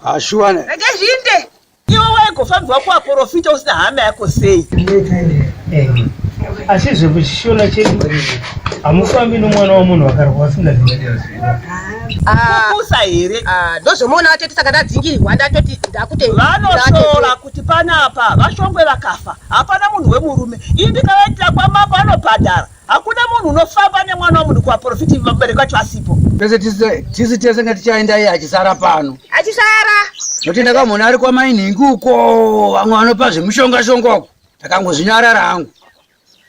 ashuwa Rege zvinde. Iwe waigofambirwa kuvaprofita usina hama yako sei? Asi zvekuchishona chedu hamufambi nomwana wamunhu akarwa asingazivi. Kupusa here? Ndozvomuona vatete saka ndadzingirirwa ndatoti ndakute Vanoshora kuti panapa vashongwe vakafa hapana munhu wemurume. Ini ndikavaitira kwamambo anobhadhara. Hakuna munhu unofamba nemwana wamunhu kuvaprofiti vabereki vacho vasipo. pese tisi tese ngatichaenda iye achisara pano Achisara. nokuti ndakamuona ari kwamainhingi uko vamwe vanopa zvemushonga-shonga uko ndakangozvinyarara hangu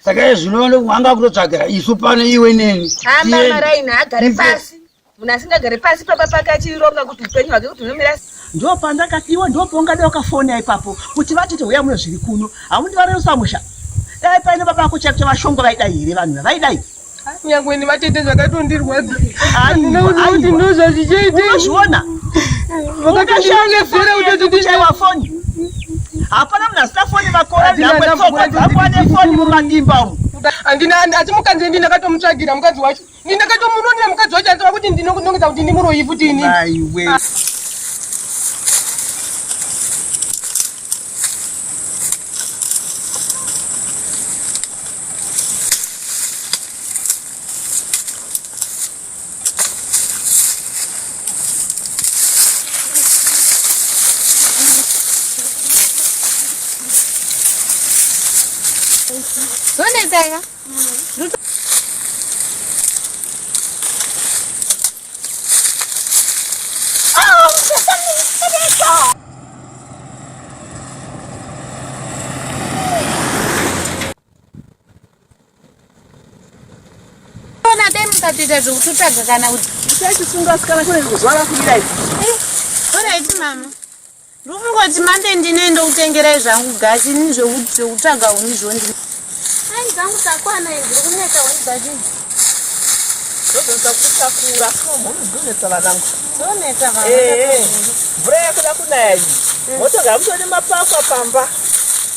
saka iye zvino anga kutotsvagira isu pano iwe neni Hamba Tiende. maraini agare Ife. pasi. Munhu asingagare pasi papa pake achironga kuti upenyu hwake kuti hunomira sei. Ndo pandakati iwe ndo paungada wakafona ipapo kuti vatete huya muno zviri kuno. Hamundivarerusa musha. Dai paine baba vako chaiko chavashongwe vaidai here vanhu vaidai? Nyangwe nevatete zvakatondirwadza. Aiwa, Kuti aiwa. ndozvazvichaita. Unozviona? Vakatondinongedzera kutoti kuchaiwa foni. Hapana munhu asina foni makore Handina nhangwe tsoka ndamvura dzako ane foni mumadimba umu. Handina asi mukadzi ndi ndakatomutsvagira mukadzi wacho. Ndi ndakatomunonera mukadzi wacho andiva kuti ndinongedza kuti ndimuroyi futi inini. Aiwe. Zvonetsa Ona dai mukatoita zvekutotsvaga kana kuti Uchachisunga sikana kune zuva rakubuda iri. Alright mama. Ndikungoti mande ndine ndokutengerai zvangu gasi ini zvekutsvaga huni zvondi. Ai dzangu dzakwana idzi kunetsa huni dzacho idzi. Ndozonza kutakura mhuri dzinonetsa vanangu. Dzonetsa vana. Eh, mvura yakuda kunaya iyi. Motogara mutone mapakwa pamba.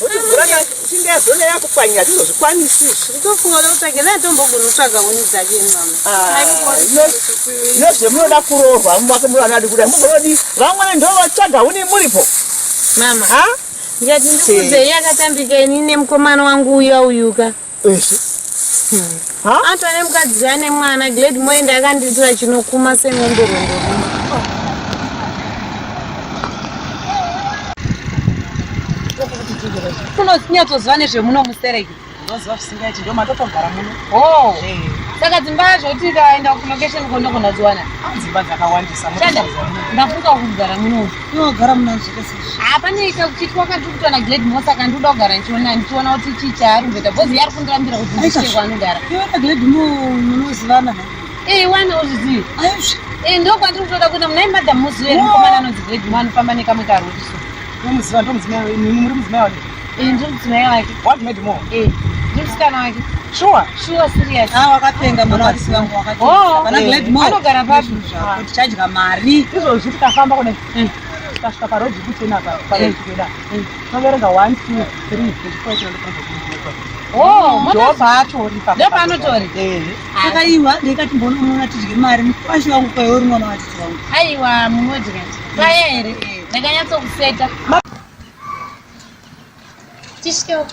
Nokuti mvura ichinge yazonaya kupwanyira hatizozvikwanisi izvi. Ndofunga kuda kutsvaga dai tombogona kutsvaga huni dzacho ini mama. Nezvemunoda kuroorwa mumake muri kuda mugonodi vamweni ndo vatsvaga huni muripo. Mama. Ndikati ndikudzei yakatambika ini nemukomana wangu uya uyuka. Antu ane mukadzi ane mwana Glad Moenda akandiitira chinokuma semombe rondo. Unonyatsoziva nezvemuno mustereki. Ndinoziva zvisingaiti ndo matotogara muno. Oh. Saka dzimba zvoti tikaenda kulocation kondogona dziwana. Dzimba dzakawandisa. Shanda, ndafunga kugara muno. Unogara muno zvese. Hapana kakuchitwa katiri kuitwa naGlad Moss saka ndinoda kugara ndichiona ndichiona kuti chii chaari kumboita because iye ari kundirambira kuti ndisvike kwaanogara. Iwe naGlad munozivana na? Eh, wana uzvizivi. Eh, ndokwandiri kutoda kuenda muna madam muzive here mukomana anonzi Glad Moss anofamba nekamwe karori so. Ndomuziva ndomudzimai muri mudzimai wake. Eh, ndiri mudzimai wake. What Glad Moore? Eh, ndiri musikana wake. Sure. Sure, serious. Ah, wakapenga mwana watisi vangu wakapenga. Oh, Pana Glad Moore. Anogara papi? Zvako tichadya mari. Izvozvi tikafamba kudai. Tikasvika paroad yekutena apa paroad kuenda. Tinoverenga 1 2 3 4 Oh, ndopatori pa. Ndopaanotori? Eh. Saka iwa ndikati mbonomuona tidye mari mukwasha wangu kwa uri mwana watiti wangu. Aiwa, munodya. Paya here? Ndakanyatsokuseta. Tisvikewo.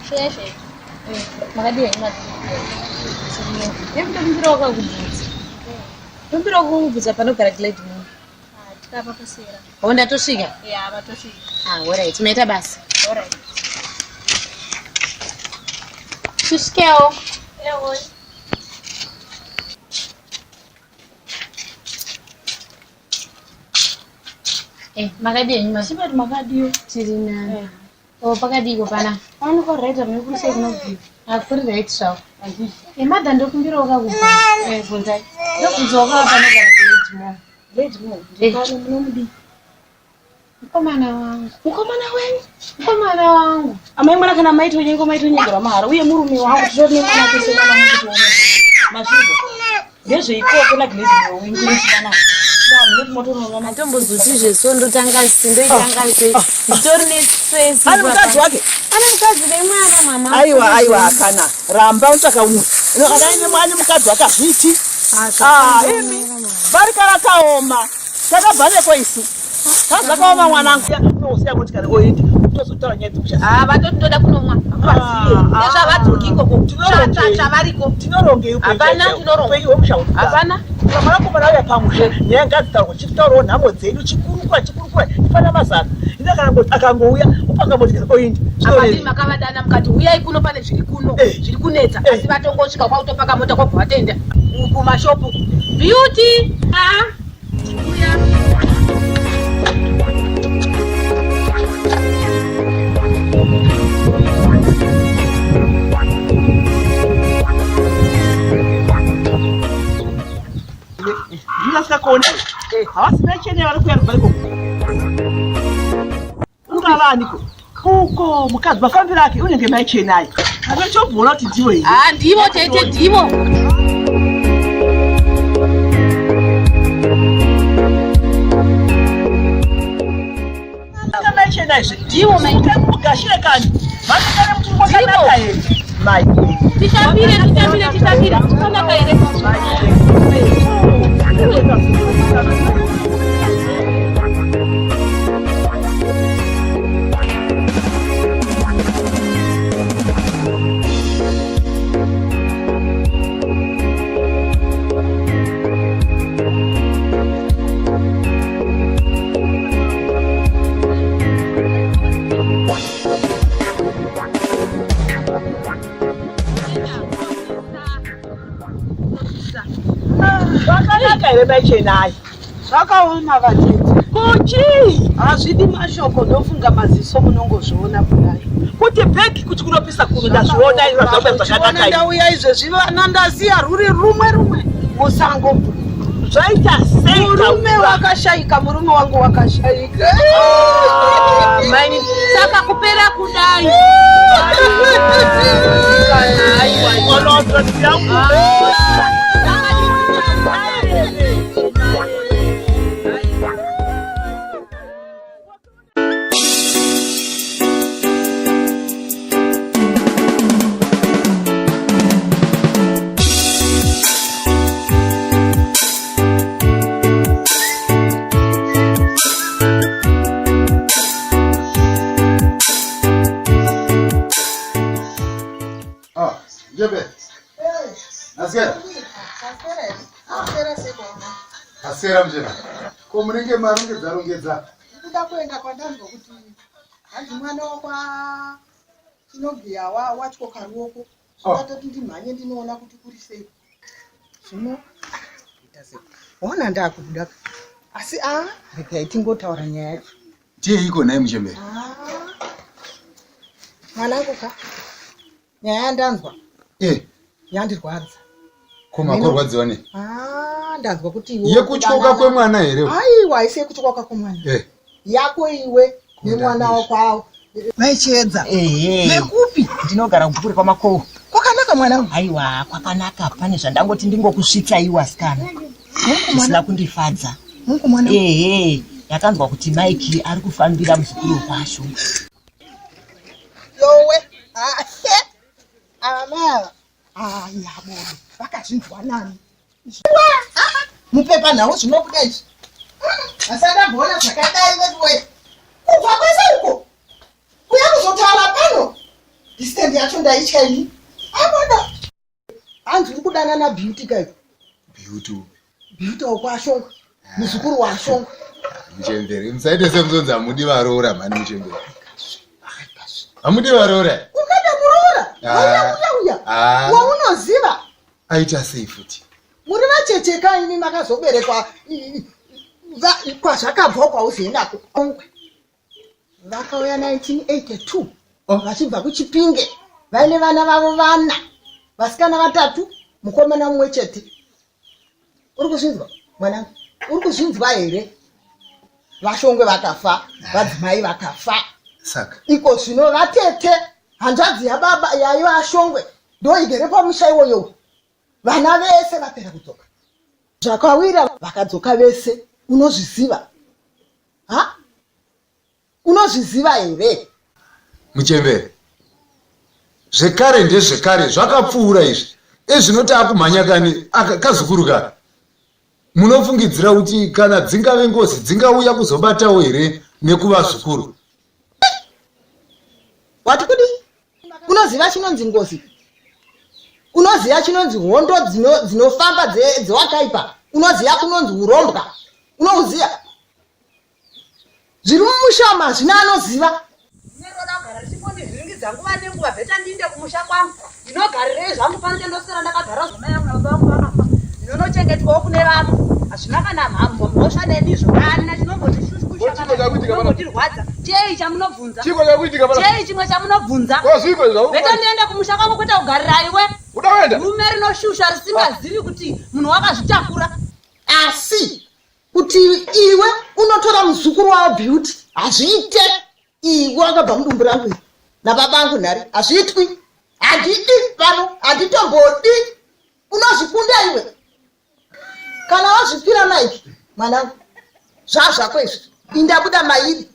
Zveshe. Makadii henyu madam? Ndokumbirawo kakubvunza. Ndokumbirawo kukubvunza panogara Glad Moore. Tikapa pasera. Oh, ndatosvika? Ya, vatosvika. Ah, alright. Maita basa. Alright. Tisvikewo. Ewo. Eh, makadii henyu madam? Chibati makadiyo. Tiri nani. Oh, pakadiko pana. Pano right amene kuri sei kunobvira. Hakuri right zvako. Eh, madam ndokumbirawo kakubvunza. Eh, bvunzai. Ndobvunzawo kava panogara Glad Moore. Glad Moore. Ndipano munomudii? Mukomana wangu. Mukomana wenyu? Mukomana wangu. Amai mwana kana maitonyengo maitonyengerwa mahara uye murume wangu titori nemwana tese mwana mukutoona. Mazvizvo. Ndezveikoko na Glad Moore wenyu kunochivana. Atombozoti zveso ndotanga sei ndoitanga sei nditori nestress. Ane mukadzi wake? Ane mukadzi nemwana mama. Aiwa aiwa kana ramba utsvaka umwe. Ino kana ine mwana mukadzi wake hazviiti. Ah, imi barika rakaoma. Takabva neko isu. Zvakaoma mwanangu. Unosiya kuti kana oenda utozotaura nyaya dzekusha. Ah, vatoti ndoda kunomwa. Nezvavadzoki ikoko. Tsvatsvatsva variko. Tinorongei upenyu Hapana chaiwo. tinoronga. Upenyu hwemusha huri kudaro. Hapana. Saka mwanakomana auya pamusha nyaya ngadzitaurwe chitaurawo nhamo dzedu chikurukura chikurukura chipana mazano ine akangouya upanga moti oindi Apa makavadana mukati uyai kuno pane zviri kuno zviri kunetsa asi vatongosvika kwakutopaka mota kwabva vatenda kumashopu. Beauty. Ah. Ndinasikakuona havasi vechene vari kuuya kubva ikoko ungava aniko uko mukadzi mafambiro ake unenge mai chenai achobvona kuti ndivo here Ah, ndivo tete ndivo. Mai chenai zve Ndivo mai. mugashire kani vatikane mutungu kwakanaka here mai Titambire titambire titambire. Kwakanaka here? Zvakanaka here mai chenai Zvakaoma vatete. Kuchii? Hazvidi mashoko ndofunga maziso munongozviona kudai. Kuti bhegi kuti kunopisa kuno ndazviona izvo zvakanaka Zvakanaka. Ndauya izvezvi vana ndasiya ruri rumwe rumwe musango. Zvaita sei Murume taura? wakashaika, murume wangu wakashaika. Maini saka kupera kudai. Ah, Jebe. Naswera. Asera mjena. Ko munenge marongedza rongedza. Ndinoda kuenda kwandanzwa kuti Hanzi mwana wakwa Chinogiya wa watyoka ruoko. Zvingatoti ndimhanye ndinoona kuti kuri sei. Zvino ita sei? Waona ndakubuda. Asi a regai tingotaura nyaya yacho. Tiyeiko nhai muchembere? Ah. Mwanangu ka. Nyaya yandanzwa. Eh. Yandirwadza. Ko makorwadziwa nei? Ah, ndanzwa kuti iwe Yekutyoka kwemwana here? Aiwa, haisi yekutyoka kwemwana. Eh. Yako iwe nemwana wako awo. Mai Chiedza. Vekupi? Ndinogara kubhuku rekwamakowo. Kwakanaka mwanangu. Aiwa, kwakanaka. Pane zvandangoti ndingokusvitsa iwe asikana. Zvisina kundifadza. Mungu mwanangu. Ehe, ndakanzwa kuti Mike ari kufambira muzukuru wekwaSho. Lowe. Ah, ava mai ava. Aya bodo. Vakazvinzwa nani? Mupepa nhau zvinobuda izvi. Asi andamboona zvakadai veduwe. Kubva kwese uko. Kuya kuzotaura pano. Distance yacho ndaitya ini. Abodo. Hanzi uri kudanana Beauty kai. Beauty. Beauty wokwaShongwe. Muzukuru waShongwe. Muchembere, musaite semuzonzi hamudi varoora mhani muchembere. Hamudi varoora? Ungada muroora? Ah. Uya uya uya. Ah. Waunoziva. Aita sei futi? Muri vacheche imi makazoberekwa kwazvakabva kwauzoendako. Ongwe. Vakauya 1982 vachibva kuChipinge vaine vana vavo vana vasikana vatatu mukomana mumwe chete. Uri kuzvinzwa mwanangu? Uri kuzvinzwa here? VaShongwe vakafa, vadzimai vakafa. Saka Iko zvino vatete hanzvadzi yababa yaiva Shongwe ndoigere pamusha iwoyo. Vana vese vapera kudzoka. Zvakawira vakadzoka vese unozviziva. Ha? Unozviziva here? Muchembere. Zvekare ndezvekare zvakapfuura izvi. Ezvino taakumhanya kani aka kazukuru ka. Munofungidzira kuti kana dzingave ngozi dzingauya kuzobatawo here nekuvazukuru? Wati kudii? Unoziva chinonzi ngozi? Unoziva chinonzi hondo dzinofamba dzewakaipa? Unoziva kunonzi urombwa? Unouziva? Zviri mumusha umu hazvina anoziva. Ndinoda kugara ndichingondivhiringidza nguva nenguva bheta ndiinde kumusha kwangu. Ndinogarirei zvangu pano chandoswera ndakagara zvamai vangu nababa vangu vakafa. Ndinonochengetwawo kune vamwe. Hazvina kana mhosva neni izvo. Kana chinombondishushusha kana chinombondirwadza. Chei chamunobvunza? Chiko chakuitika pana? Chei chimwe chamunobvunza? Ko zviko zvauri Bheta ndiende kumusha kwangu kwete kugarira iwe. Uda kuenda? Rume rinoshusha risingazivi kuti munhu wakazvitakura. Asi kuti iwe unotora muzukuru wavo Beauty hazviite. Iwe wakabva mudumbu rangu iri nababa angu nhari hazviitwi. Handidi pano, handitombodi. Unozvikunda iwe. Kana wazvipira Mike mwanangu, zvazvako izvi. Indabuda mairi.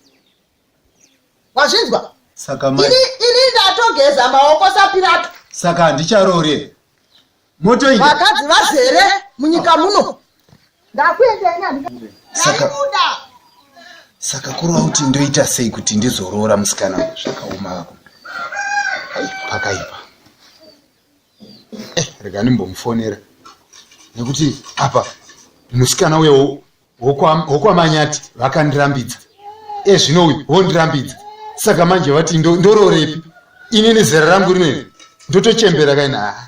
Wazvinzwa? Saka mai Ini ini ndatogeza maoko saPirato. saka handicharoore. Motoinda. Vakadzi vazere munyika muno. Ndakuenda ini handika. Saka Ndaibuda. saka kureva kuti ndoita sei kuti ndizoroora musikana uyu zvakaoma ako. Ai pakaipa. Eh, rega ndimbomufonera. Nekuti apa musikana uyo wokwaManyati vakandirambidza. Ezvino uyu wondirambidza. Saka manje vati ndoroorepi? Ini nezera rangu rino iri ndotochembera kaini. Ah,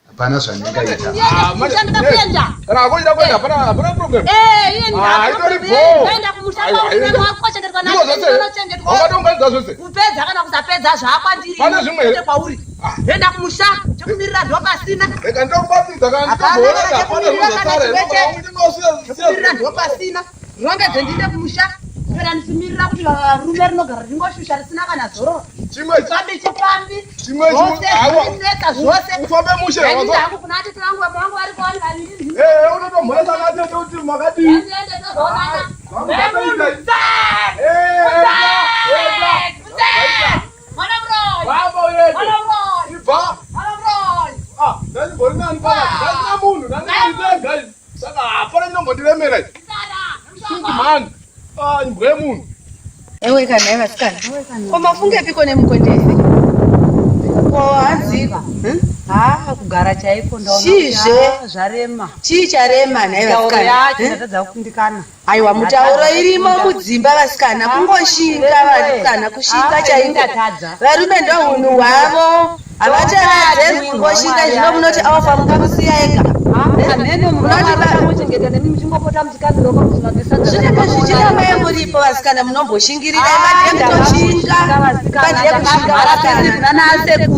hapana zvandingaita. Ndinoda kuenda. Kana hakuchida kuenda hapana hapana problem. Eh, iye Ah, itori bho. ndaenda kumusha Aiwa, kwangu aiwa. ndinochengetwa Ndiko zvose. ndinochengetwa. Wakatonganidza zvose. Kupedza kana kusapedza zvakwandiri. Pane zvimwe here? Kwete kwauri. Ndoenda kumusha chekumirira ndopasina. Rega ndokubatidza kana Hapana nditomboona kana hapana chekumirira kana zvinozosara. chimwe chete. Chekumirira Ndinosiya ndopasina. Rongedze ndiende kumusha. Ndopera ndichimirira kuti varume rinogara ringoshusha risina kana zororo. Chimwe chipambi chipambi. Chimwe Zvose aiwa. zvinonetsa zvose. Ufambe mushe. Ndaenda hangu kuna atete vangu baba vangu vari kuwani vaviri. Eh, unotomhoresa natete kuti makadii? Ndiende tozoonana. Famba uende. Ibva. Ah, ndandibori nani pana? Ndandina munhu, ndandiri ndega. Saka hapana chinombondiremera ichi. Shingi mhani. Ah, imbwa yemunhu. Ewe kana vasikana. Ko mafungepiko nemukonde here? Ko hanzi Ha, kugara chaiko ndaona kuti, Chizve? ah, zvarema. Chii charema nhai Mitauro vasikana? yacho Eh? ndatadza kukundikana. Aiwa, mutauro irimo mudzimba vasikana, kungoshinga vasikana, kushinga Ah, chaiko. ndatadza. Varume ndohunhu hwavo, havacharadze kungoshinga. Zvino munoti aufa mungamusiya ega? Zvinenge zvichiramba muripo vasikana, munomboshingirira madhe kutoshinga, madhe kushinga vasikana.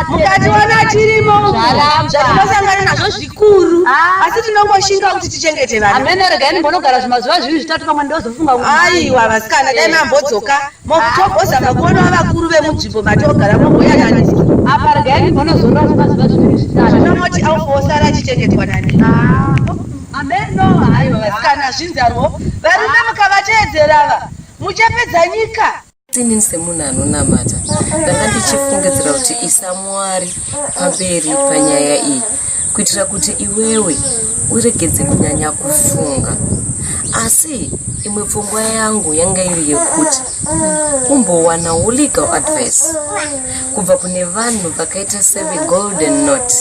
Mukationa tirimo umu, zvatinosangana nazvo zvikuru, asi tinongoshinga kuti tichengete vana. Hameno, regai ndimbonogara zvimazuva zviviri zvitatu, pamwe ndozofunga kuti- Aiwa vasikana, dai mambodzoka togozama kuona vakuru vemunzvimbo matogara momboyananiswa. Apa regai ndimbonozorora zvimazuva zviviri zvitatu. Zvinomoti aufosara achichengetwa nani? Hameno. Aiwa vasikana, zvinzarwo varume mukavateedzerava muchapedza nyika. Inini semunhu anonamata ndanga ndichifungidzira kuti isa Mwari pamberi panyaya iyi kuitira kuti iwewe uregedze kunyanya kufunga. Asi imwe pfungwa yangu yanga iri yekuti umbowanawo legal advice kubva kune vanhu vakaita seveGolden Knot.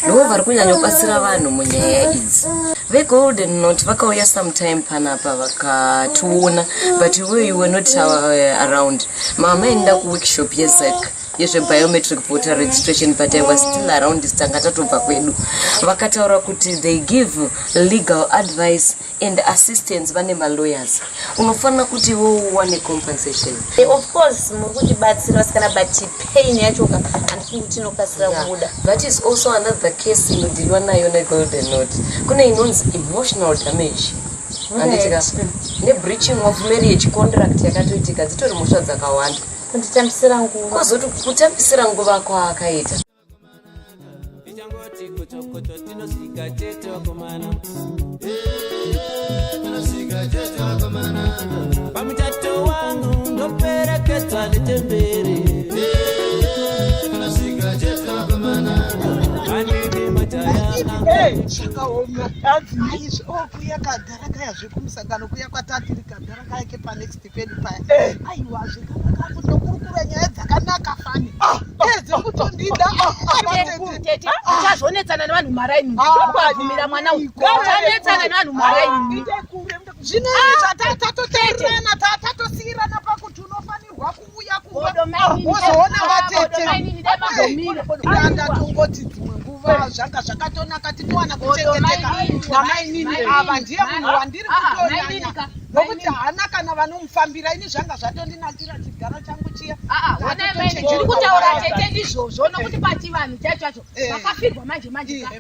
Ndivo vari kunyanya kubatsira vanhu munyaya idzi. VeGolden Knot vakauya sometime panapa vakationa, but iwe you were not around. Mama enda kuworkshop yeZEC yezvebiometric voter registration, but I was still around, tanga tatobva kwedu. Vakataura kuti they give legal advice and assistance, vane malawyers. Unofanira kuti iwe uwane compensation. Of course muri kutibatsira vasikana, but pain yacho ka handifungi kuti inokasira kubuda. That is also another case inodhilwa nayo neGolden Knot. Kune inonzi emotional damage, handitika, nebreaching of marriage contract yakatoitika. Dzitori mhosva dzakawanda. Kunditambisira nguva. Kwozoti kutambisira nguva kwaakaita. Tichangoti kochokocho, tinosvika chete vakomana, tinosvika chete vakomana. Pamuchato wangu ndoperekedzwa nechembere, tinosvika chete vakomana. Handidi majaya. Zvakaoma izvi. Kuya kadhara kaya zvekumusangano kuya kwatatiri, kadhara kaya kepanext pedu paya. Aiwa, zvakanaka kutokurukura nyaya dzakanaka fani dzekutondida. Tete, uchazonetsana nevanhu maraini ukabvumira mwana uyu. Uchanetsana nevanhu maraini. Zvino tatatoteererana, tatosiyirana pakuti unofanirwa kuuya kumba wozoona vatete. Ndatongoti dzimwe nguva zvanga zvakatonaka titowana kuchengeteka namainini ava. Ndiye munhu wandiri kutonyanya nokuti haana kana vanomufambira. Ini zvanga zvatondinakira chigaro changu chiya. Ndiri kutaura tete, ndizvozvo, nokuti pachivanhu chacho chacho vakafirwa manje manje ka.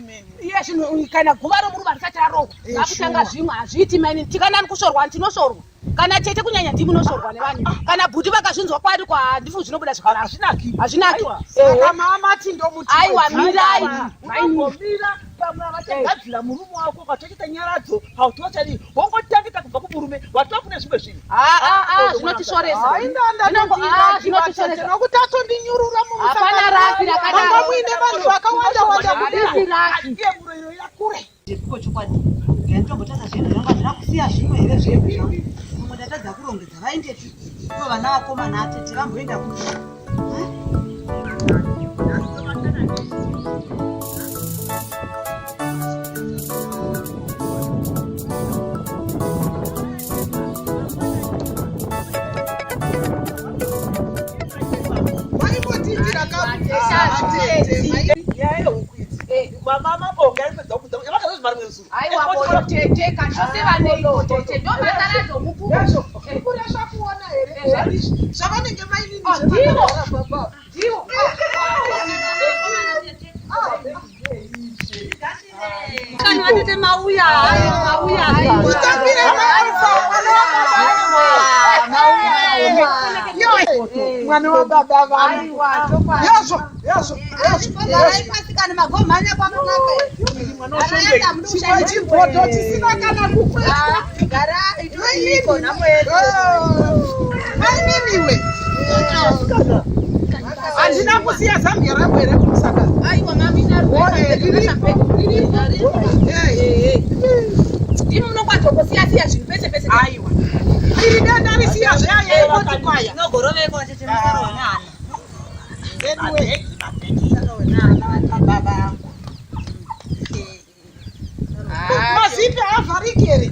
Iye zvino kana guva romuruva risati rarohwa, vakutanga zvimwe. Hazviiti mainini, tikanani kushorwa, tinoshorwa. Kana tete kunyanya, ndimi munoshorwa nevanhu. Kana bhuti vakazvinzwa kwari kwa, handifu zvinobuda zvakanaka. Hazvinaki. Hazvinaki. Saka mamati ndomuti Aiwa, mirai. Unombomira pamwe vachagadzira murume wako, ukatochita nyaradzo hautochadii, wongotangita kubva kumurume watova kune zvimwe zvinhu. Zvinotishoresa. Zvinotishoresa. Nokuti atondinyurura. Hapana raki rakadaro. Manga muine vanhu vakawanda wanda. Harisi raki. Iye muroiro yakure. Ndepiko chokwadi, ndinotombotadza zvinhu zvangu, handina kusiya zvimwe here zvedu zvangu? Pamwe ndatadza kurongedza. Vaindepi ivo vana vakomana atete? Vamboenda kupi? Vaimbotiitira kaatete. Nyaya yehuku idzi, mama mabonga aripedza kubvunza vakazozvi marimwe zuro. Aiwa bodo tete, kashose vaneiko tete, ndo basa radzo huku. Kuresva kuona here zvavanenge mainini? Ndivo. Ndivo. Kana vatete mauya, mauya. Utambire maufa mwana wababa vangu. Yazvo, yazvo. Garai pasi kana magomhanya kwakanaka. Chimwe chibhodho chisina kana kukwetwa. Garai toiko nhamo yedu. Maininiwe, handina kusiya zambia rangu here kumusangano? Aiwa mamina, ndimi munongwadzokosiya siya zvinhu pese pese. Aiwa, iri denda risiya zveyayeikotikwaya. Nogoroveko tete, musaro wanana. Baba angu. Mazipi haavhariki here?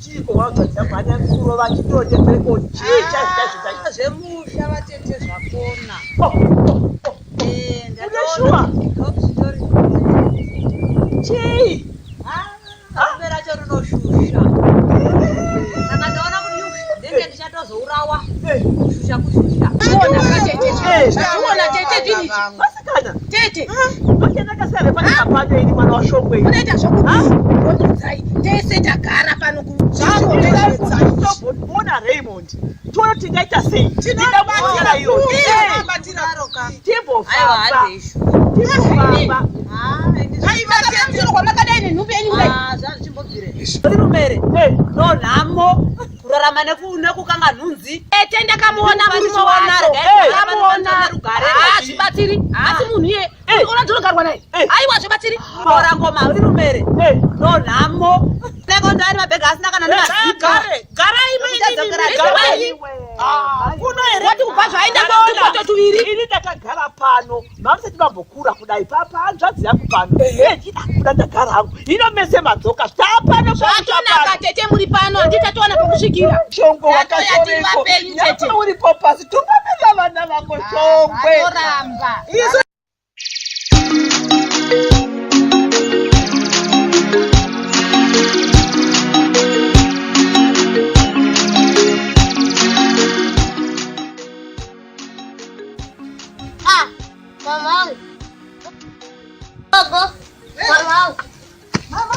Chiiko wazvadzabhana kurova chitotepeko chii chaizvo Zvemusha vatete zvakona. Une shuwa? Chii? Rume racho rinoshusha. Saka ndaona kuti ndenge ndichatozourawa. Kushusha kushusha. Zvachiona tete ndini ichi. Vasikana. Tete. Ndakasara pane kapano ini mwana washongwe. Unoita zvokudai tese tagara pano Ona Raymond. Tione kuti tingaita sei. Tinobatsira iyo. Timbofamba. Timbofamba. Kwamakadai nenhumbi yenyu kudai. Rumere no nhamo kurarama nekukanga nhunzi. Tete ndakamuona murume wacho. Ndakamuona. Hazvibatsiri. Asi munhu iye ona ndinogarwa naye. Aiwa zvibatsiri. Kora ngoma uri rumere no nhamo. Neko ndani mabhega asina kana nemazika. Garai Garai. Kuno here? Wati kubva zvaenda kwatukoto tuviri. Ini ndakagara pano. Mamusati mambokura kudai papa hanzvadzi yangu pano. Ndida kuda ndagara hangu. Hino mese madzoka. Tapano Zvatonaka tete muri pano handitatowana pokusvikira. Shongwe Tatoya tiri wakashoreko. vapenyu tete. Nyangwe uripo pasi tungamira vana vako shongwe. Vatoramba. Isu Ah, mama. Gogo. Mama. Mama.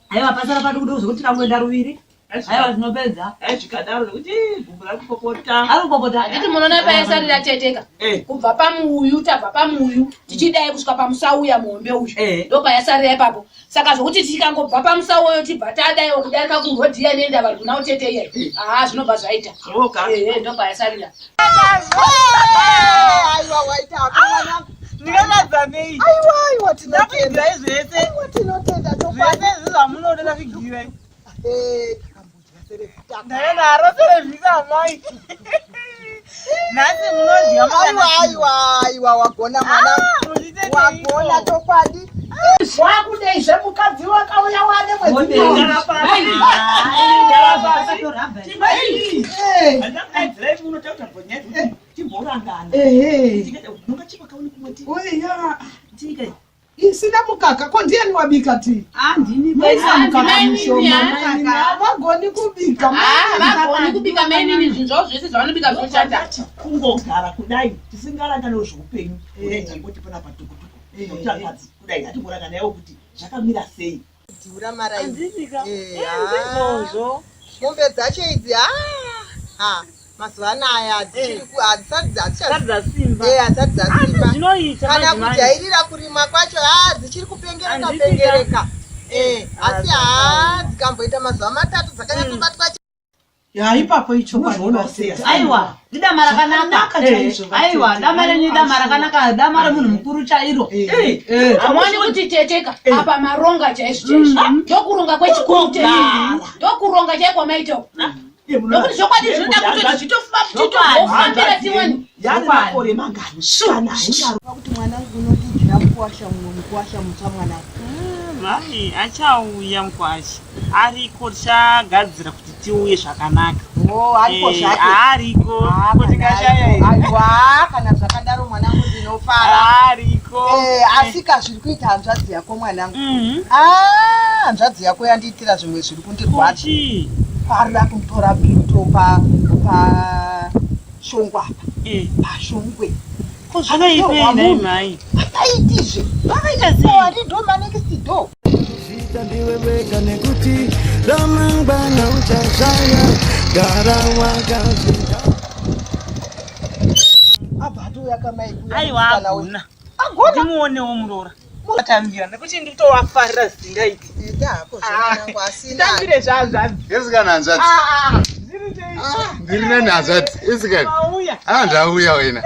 Aiwa pasara padi kuti zvekuti tikangoenda ruviri. Aiwa tinopedza. Zvikadaro nekuti gumbo rari kupopota. Ari kupopota. Handiti munoona paisarira teteka. Kubva pamuuyu tabva pamuuyu tichidai kusvika pamusauya muhombe uyu. Ndopayasarira ipapo. Saka zvokuti tikangobva pamusauyo tibva tadaiwo kudarika kurodhi iya inoenda vari kuna utete iya. Ah zvinobva zvaita. Ehe ndopayasarira. Ndingadza nei? Aiwa, aiwa, tinotenda. Ndakuigirai zvese. Aiwa, tinotenda chokwadi. Zvese izvi zvamunoda ndakuigirai. Eh, Ndaenda serevhisi amai. Nhasi munodya Aiwa, aiwa, aiwa, wagona mwana. Wagona chokwadi. Wakudeizve mukadzi wakauya wane mwedzi Isina mukaka ko ndiani wabika tii? Maisa mukaka mushoma. Havagoni kubika. Havagoni kubika mainini zvinhu zvavo zvese zvavanobika zvinoshata. Kungogara kudai tisingarangani zveupenyu kudai tangoti panapa tukutuku nokuti kudai hatimborangana yawo kuti zvakamira sei. Dhiura maraini. Ndizvozvo. Mombe dzacho idzi ha mazuva anaya hadzisati Hadzisati dzasimba. hadzisati dzasimba. Asi zvinoita Kana manje manje. kujairira kurima kwacho ha dzichiri kupengereka Handiti ka. pengereka. Asi ha dzikamboita mazuva matatu dzakanyatsobatwa Ya ipapo ichokwadi. Aiwa, ndidama rakanaka. Zvakanaka chaizvo, Aiwa, dama renyu idama rakanaka, dama remunhu mukuru chairo. Hamwani kuti teteka apa maronga chaizvo chaizvo. Ndokuronga kwechikuru tete. Ndokuronga chaiko maito. Nokuti zvokwadi zvinoda kutoti zvitofambira timweni. Yane makore mangani? Kana haingarwa. Kuti mwanangu unodijira mukuwasha mumwe mukuwasha mutsva mwanangu. Mhai achauya mukwasha ariko tichagadzira kuti tiuye zvakanaka. Oh, ariko zvake. Ariko. Kuti ngashaya here. Aiwa, kana zvakadaro mwanangu ndinofara. Ariko. Asika zviri kuita hanzvadzi yako mwanangu. Ah, hanzvadzi yako yandiitira zvimwe zviri kundirwadza. Parira kumutora pito pa pa shongwa apa. Pashongwe. Ko zvakaipei nhai mhai? Vakaitizve. Vakaita sei? Ari door manext door. Zita ndiwe wega nekuti ramangwana uchashaya gara wakazvida Abva atouya kamai kuya. Aiwa agona. Agona. Ndimuonewo muroora. Atambira nekuti nditowafarira zingaiti. Enda hako zvakanangu asina. Tambire zvanzvadzi. Isikana hanzvadzi. Ndiri nani hanzvadzi. Isikana. Mauya. Ah ndauya wena.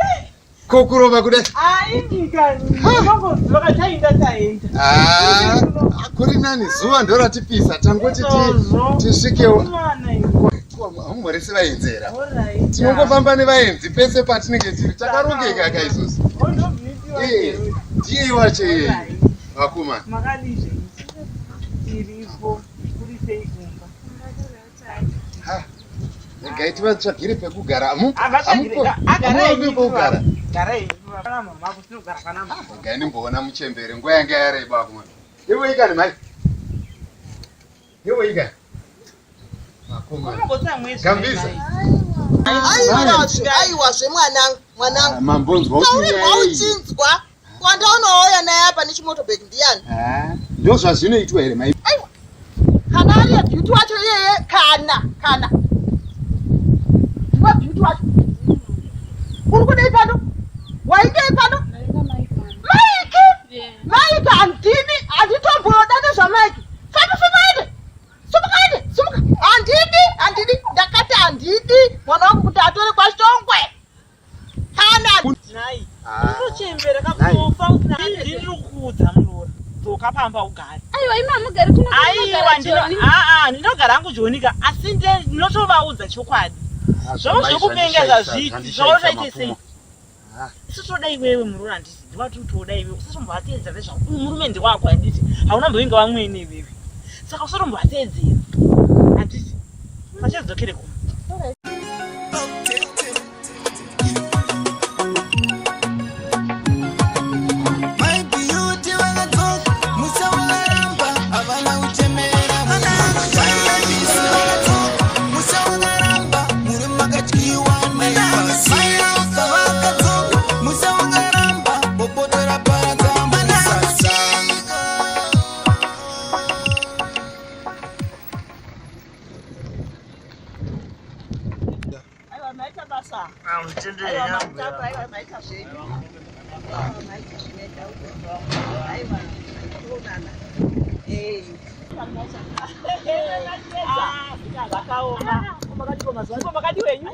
Ko kurova kudai. Aindika ndinongoziva kana taenda taenda. Ah, kuri nani zuva ndoratipisa tangoti tisvikewo. Hamumhoresi vaenzera. Tinongofamba nevaenzi pese patinenge tiri takarongeka ka isusu. Eh, ndiye wacho iye. Vakomana. Makadii zvenyu? Tiripo. Kuri sei kumba? Ha. Regai tivatsvagire pekugara. Agarai Hamupekugara. Garai. Pana mama ako tinogara pana mama. Regai ndimboona muchembere nguva yanga yareba vakomana. Ivo ikani mai. Ivo ikani. Vakomana. Gambiza. Aiwazve, aiwazve mwanangu, mwanangu. Mambonzwa kuti Taurirwa nyaya iyi. uchinzwa. Wandaonouya naye apa nechimotobhegi ndiyani? Ah, ndozvazvinoitwa here mai? Aiwa. Kana ari beauty wacho iyeye kana kana. Ndiwe beauty wacho. Uri kudei pano? Waidei pano? Maiki! Maiki handidi, handitomboda nezvaMaiki. Famba famba ende. Sumuka ende, sumuka. Handidi, handidi. Ndakati handidi mwana wangu kuti atore kwaShongwe. Kana Nhai. Ah. Unochembera kakufa usina ndiri kukuudza muroora. Dzoka pamba ugare. Aiwa imi hamugari kuno Aiwa ndino aa ndinogara hangu Jonika asi ndinotovaudza chokwadi. Zvavo zvekupenga zvazviti zvaunoita sei? Isu toda iwewe muroora handiti ndiwati toda iwewe usatombovateedzera nezvako uyu murume ndewako handiti hauna mboinga vamwene iwewe saka usatombovateedzera handiti pachadzokere kuma. My beauty vakadzoka musha wakaramba havana kuchemera Mai vakadzoka musha wakaramba murume akadyiwa nepasi Mai Alpha vakadzoka musha wakaramba bopoto raparadza musasa. Aiwa maita basa. Aiwa maita aiwa maita zvenyu. Aiwa maita zvinoita. Aiwa toonana. Eh. Zvakaoma. Makadi wenyu?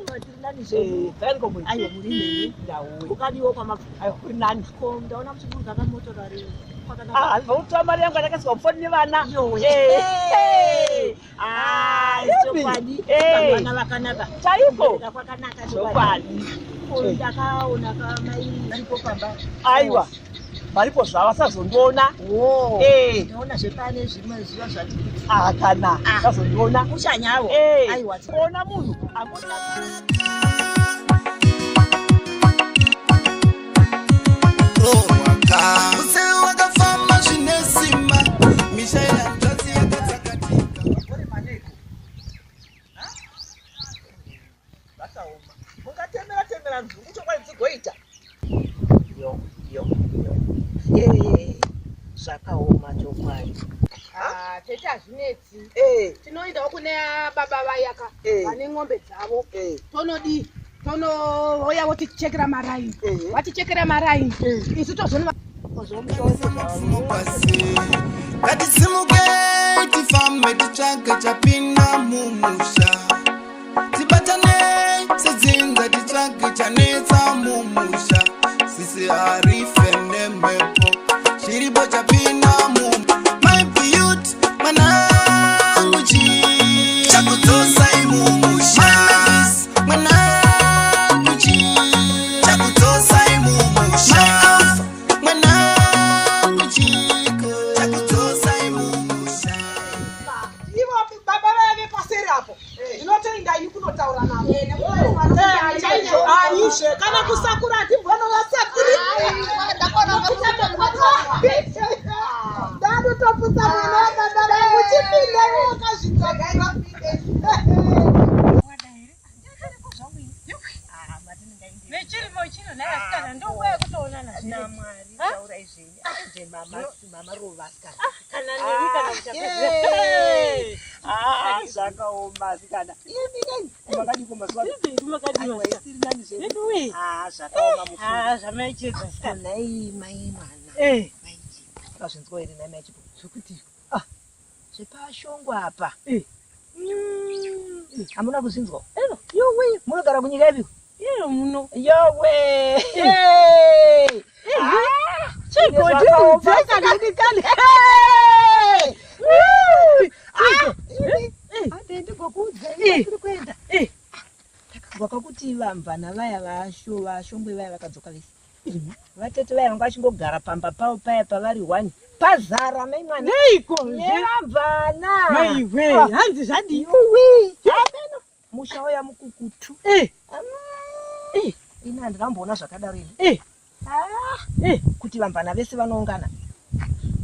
Aiwa muri mhenyu. Ukadiwo kwama aiwa kuri nani. Ko ndaona muchiburga kamotorari. Ah, ndinotora mari yangu yandakaiswa mufoni nevana. Eh. Ah, chokwadi. Eh. Vana vakanaka. Chaiko? Kubereka kwakanaka Chokwadi. Ko ndakaona kamai varipo pamba. Aiwa. Varipo zvavo vasazondiona. Eh. Ndinoona zvepane zvimwe zviya zvati. Ah, kana vasazondiona. Kushanyawo. Eh. Aiwa. Kuona munhu angoti Use wakafamba zvine simba misha yehanzvadzi yakatsakatika. Zvakaoma. Mungatemera temera nzungu chokwadi dzigoita. Yo, yo, yo. Ye, zvakaoma chokwadi. Ah, tete hazvinetsi tinoendawo kune baba vayaka vane ng'ombe dzavo tonodii tonouya votichekera maraini vatichekera maraini isu tozonova Ngatisimuke tifambe titsvage chapinda mumusha tibatane sedzinza titsvage chanetsa mumusha sisi harife nemhepo chiripo chapinda mu My beauty mwanangu chii chakudzosai mumusha My Mavis, mwanangu chii chakudzosai mumusha My Alpha, mwanangu chiko chakudzosai mumusha. Ivo baba vaya vepaseri apo. Ndinotoenda ini kunotaura navo. Chaizvo aizve kana kusakura handibvono vasakuri. Ndanotoputsa mwana wababa vangu chipinda iwe wakazvitsvaga. Nechirimo chino nhai asikana ndonguva yekutoonana zvino. Namwari taurai zvenyu. Aje mama mama rova asikana. Kana nemi kana muchapedza. Ah, zvakaoma asikana. Imi nei? Makadiko mazuva ano? Makadiwa. Aiwa, isiri nani zvedu. Veduwe. Ah, zvakaoma mufungo. Ah, zvamaichedza asikana. Nhai mai mwana. Eh. Makazvinzwa here nhai mai Chipo? Zvekuti. Ah, zvepashongwa apa. Eh. Hamuna kuzvinzwa? Yowe, munogara kunyika ipiko? Iyo muno. Yowe. Eh. Chiko ndiudze kanini kani. Ande ndingokuudzai tiri kuenda. Takanzwa kwakuti vamvana vaya vasho vashongwe vaya vakadzoka vese. Vatete vaya vanga vachingogara pamba pavo paya pavari one. Pazara mai mwana. Neiko? Nevamvana. Maiwe, Ah. hanzi zvadii? Yuwi. Ameno. Musha uya mukukutu. Eh. Eh. Ini handinamboona zvakadaro ini. Eh. Ah. Kuti vamvana vese vanoungana.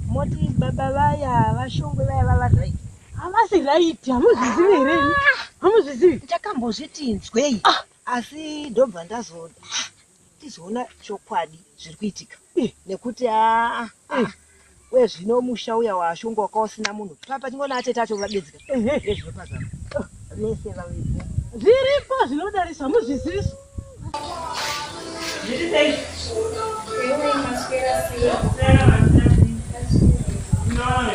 Moti baba vaya vashongwe vaya vava right. Havasi right, hamuzvizivi here imi? Hamuzvizivi? Takambozviti nzwei. Asi ndobva ndazo tizoona chokwadi zviri kuitika. Nekuti aa uye zvino musha uya washongwa waka usina munhu. Papa tingoona atete acho vabedzika. Ezvino pazara. Vese vavepo. Zviripo zvinodarisa hamuzvizivi. Zviri sei? No,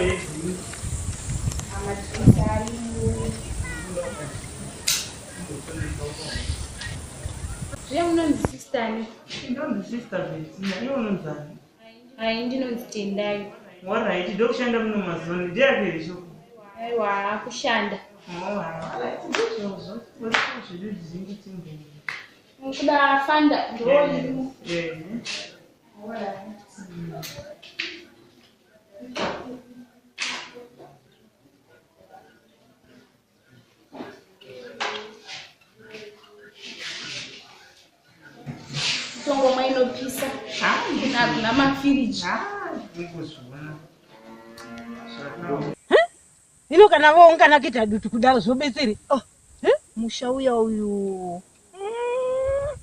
Zviya munonzi sister ani? Ndonzi sister Bettina, iwe unonzani? Hai ndinonzi Tendai. Alright, ndokushanda muno mazuva ano, ndeyako here shoko? Aiwa kushanda. Oh, alright, ndizvozvo. Uri zvedu zvizhinji timbeni. Kuda fanda ndoirimo. Eh. Tongomwa inopisa. Kuna kuna mafiriji. Ndikuzviona. Hino kana voungana kuita dutu kudaro zvobetsere. Oh. Musha uya uyu.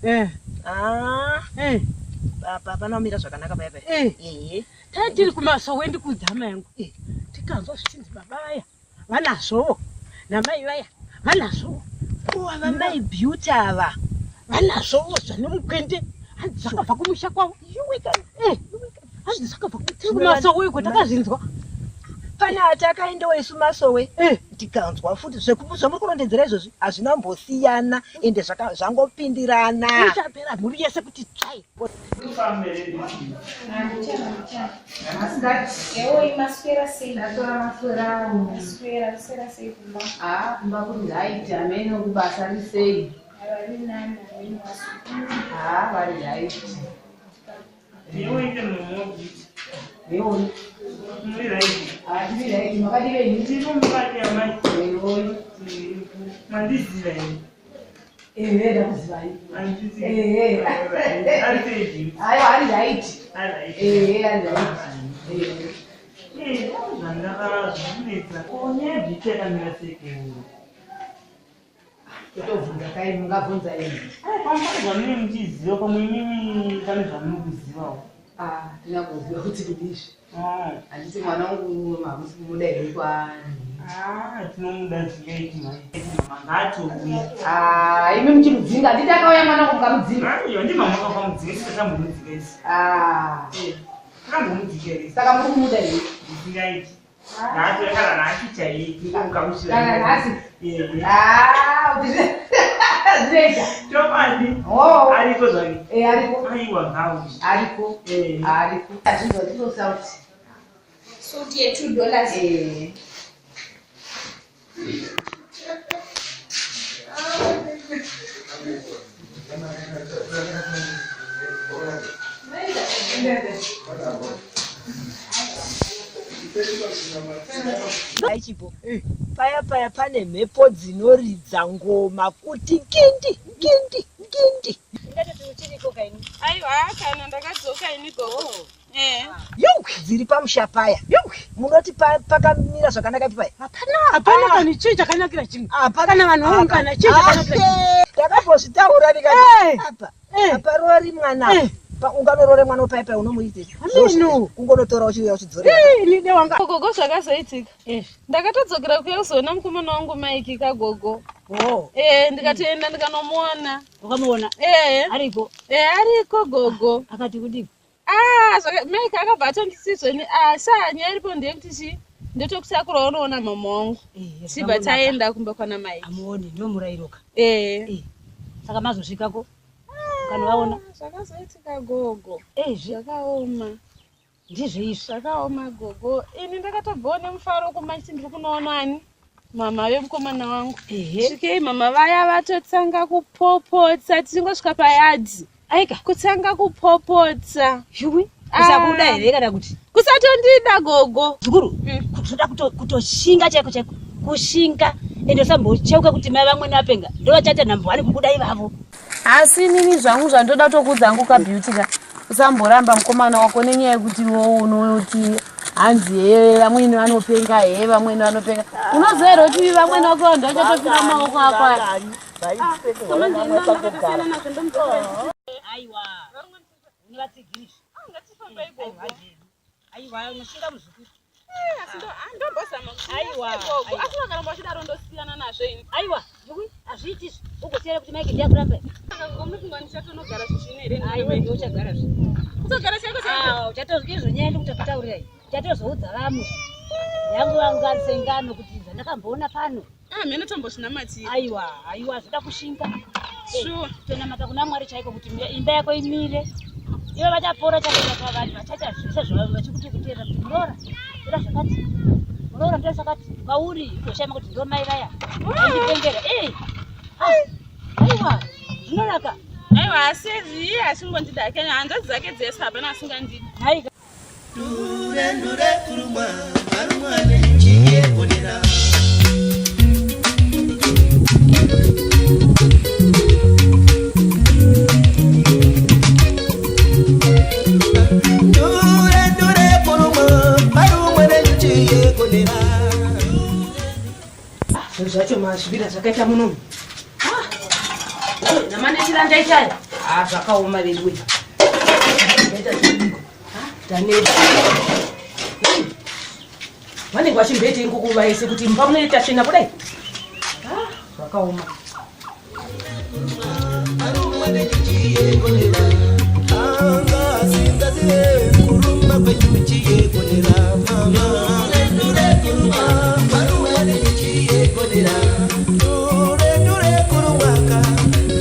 Eh. Ah. Eh. Apa hapana kumira zvakanaka paya paya. Eh. Eh. Tai tiri kumasowe ndikuudza hama yangu. Tikanzwa zvichinzi baba vaya vanazvowo namai vaya vanazvowo. Ko ava mai Beauty ava. Vanazvowo zvane mukwende. Hanzi zvakabva kumusha kwavo. Eh. Hanzi zvakabva tiri kumasowe uko takazvinzwa. Pane atakaendawo isu masowe tikanzwa futi zvamuri kurondedzera izvozvi hazvina kumbosiyana ende zvangopindirana. Ichapera mhuri yese kuti tsvai. Ewo maswera sei? Ndatora maswera. Maswera, maswera sei kumba? Ah, kumba kuri right, amene kubasa riri sei? Aiwa riri nani amene wasu. Ah, vari right. Iwe ite mumogi. Ewo. Muri right. Ah, tiri right, makadii venyu? Ndiri mukati amai. Ewo. Mandiziva here? Ehe, ndakuzivai. Handiti. Ehe. Ari sei Beauty? Aiwa, ari right. Ari right. Ehe, ari right. Ehe. Eh, zvandaka zvikunetsa. Ko nyaya Beauty yakamira sei kuno? Kutobvunza kai mungabvunza ini. Pamwe pane zvamunenge muchiziva, pamwe imimi pane zvamunokuzivawo. Ah, ndingakuziva kuti kudizvi. Handiti mwana wangu hamusi kumuda here kwani? Ah, tinomuda zvingaiti mai. Mama ngaatouya. Ah, imi muchimudzinga, handiti akauya mwana wangu mukamudzinga. Aiwa, ndimama vakamudzika, isu takambomudzika isu. Ah. Takambomudzika here? Saka muri kumuda here? Zvingaiti. Ngaatouya kana nhasi chaiye, ndingomugamuchira. Kana nhasi? Eh. Ah, kuti zvinoita. Chokwadi. Oh. Ariko zvake. Eh, ariko. Aiwa, ngauye. Ariko. Eh. Ariko. Azvinzwa ndiko sauti. Suti ye 2 dollars. Eh. Mai Chipo. Paya paya pane mhepo dzinoridza ngoma kuti ngindi ngindi ngindi. Ndatoti uchiriko kaini. Aiwa kana ndakadzoka ini gogo. Eh. Yuwi dziri pamusha paya. Yuwi munoti pakamira zvakanaka ipi paya? Hapana, hapana kani chii chakanakira chimwe. Kana vanhu vaungana chii chakanakira chimwe. Ndakambozvitaura ndikati apa Aparori mwana. Unganorore mwana upaipai unomuite. Kungonotora uchiuya uchidzorera. Gogo zvakazoitika. Ndakatodzokera kuya kuzoona mukomana wangu Mike kagogo. Oh. Eh, ndikatoenda ndikanomuona. Wakamuona? Eh. Ariko? Eh, ariko gogo. Akati kudii? Ah, Mike akabva atondisizveni. Ah, sha nyaya iripo ndeyekuti chi ndotokutakura unoona mama wangu. Tibva taenda kumba kwana Mike. Amuone, ndomurairoka. Eh. Saka mazosvikako? Kana waona? Zvakazoitika gogo. Eh, zvakaoma. Ndizvo izvi. Zvakaoma gogo. Ini ndakatobvawo nemufaro kumba ndichiti ndiri kunoona ani? Mama vemukomana wangu. Svikei mama vaya vatotanga kupopotsa tichingosvika payadhi. Aika. Kutanga kupopotsa. Yuwi. Kusakuda here kana kuti? Kusatondida gogo. Zukuru, kutoda kutoshinga chaiko chaiko. Kushinga. Ende usambocheuka kuti mai vamweni vapenga. Ndovachaita nhambwani kukuda ivavo. Asi inini zvangu zvandoda kutokuudza hangu kabeauty ka usamboramba mukomana wako nenyaya yekuti iwewe unoti hanzi hee vamweni vanopenga hee vamweni vanopenga unoziva here kuti vamweni vako vanhu vachatofira maoko ako aya Aiwa. Unovatsigiri. Aiwa, unoshinga muzukuru. Ndombozama Aiwa, gogo aiwa. asi vakaramba vachidaro ndosiyana nazvo ini. Aiwa, yuwi, hazviiti izvi. Ugosiyana kuti Mike ndiye akuramba. Saka gogo munofunga ndichatonogara zvisvinu here? Aiwa, ndiwe uchagara zve. Kutogara chaiko chaiko? Ah, izvo nyaya ndikutokutaurira iyi. Uchatozoudza vamwe. Yangu vangarise ngano kuti zvandakamboona pano. Ah, mene tombozvinamatira. Aiwa, aiwa, zvoda kushinga. Sure. Tonamata kuna Mwari chaiko kuti imba yako imire. Ivo vachapora chaiko vanhu vachaita zvese zvavo vachikutekutera kuti muroora ndoda zvakati. Muroora ndoda zvakati. Kwauri utoshama kuti ndo mai vaya. Vandipengera. Eh. Ah, aiwa, zvinonaka. Aiwa, asi iye achingondida hake hanzvadzi dzake dzese hapana asingandidi. Haika. Ndure ndure kurumwa varumwa nechiyegonera. Ndure ndure kurumwa varumwa nechiyegonera. Zvinhu zvacho mazvibira zvakaita munomu. Namanetira ndaitaya. Ah, zvakaoma veduwe. Ndaita zvidiko. Taneta. Vanenge vachimboitei ngukuva yese kuti mumba munoita tsvina kudai? Ah, zvakaoma. Varumwa nechiyegonera. Anga asingazive kurumba kwenyuchiyegonera mama. Ndure ndure kurumwa varumwa nechiyegonera. Ndure ndure kurumwaka.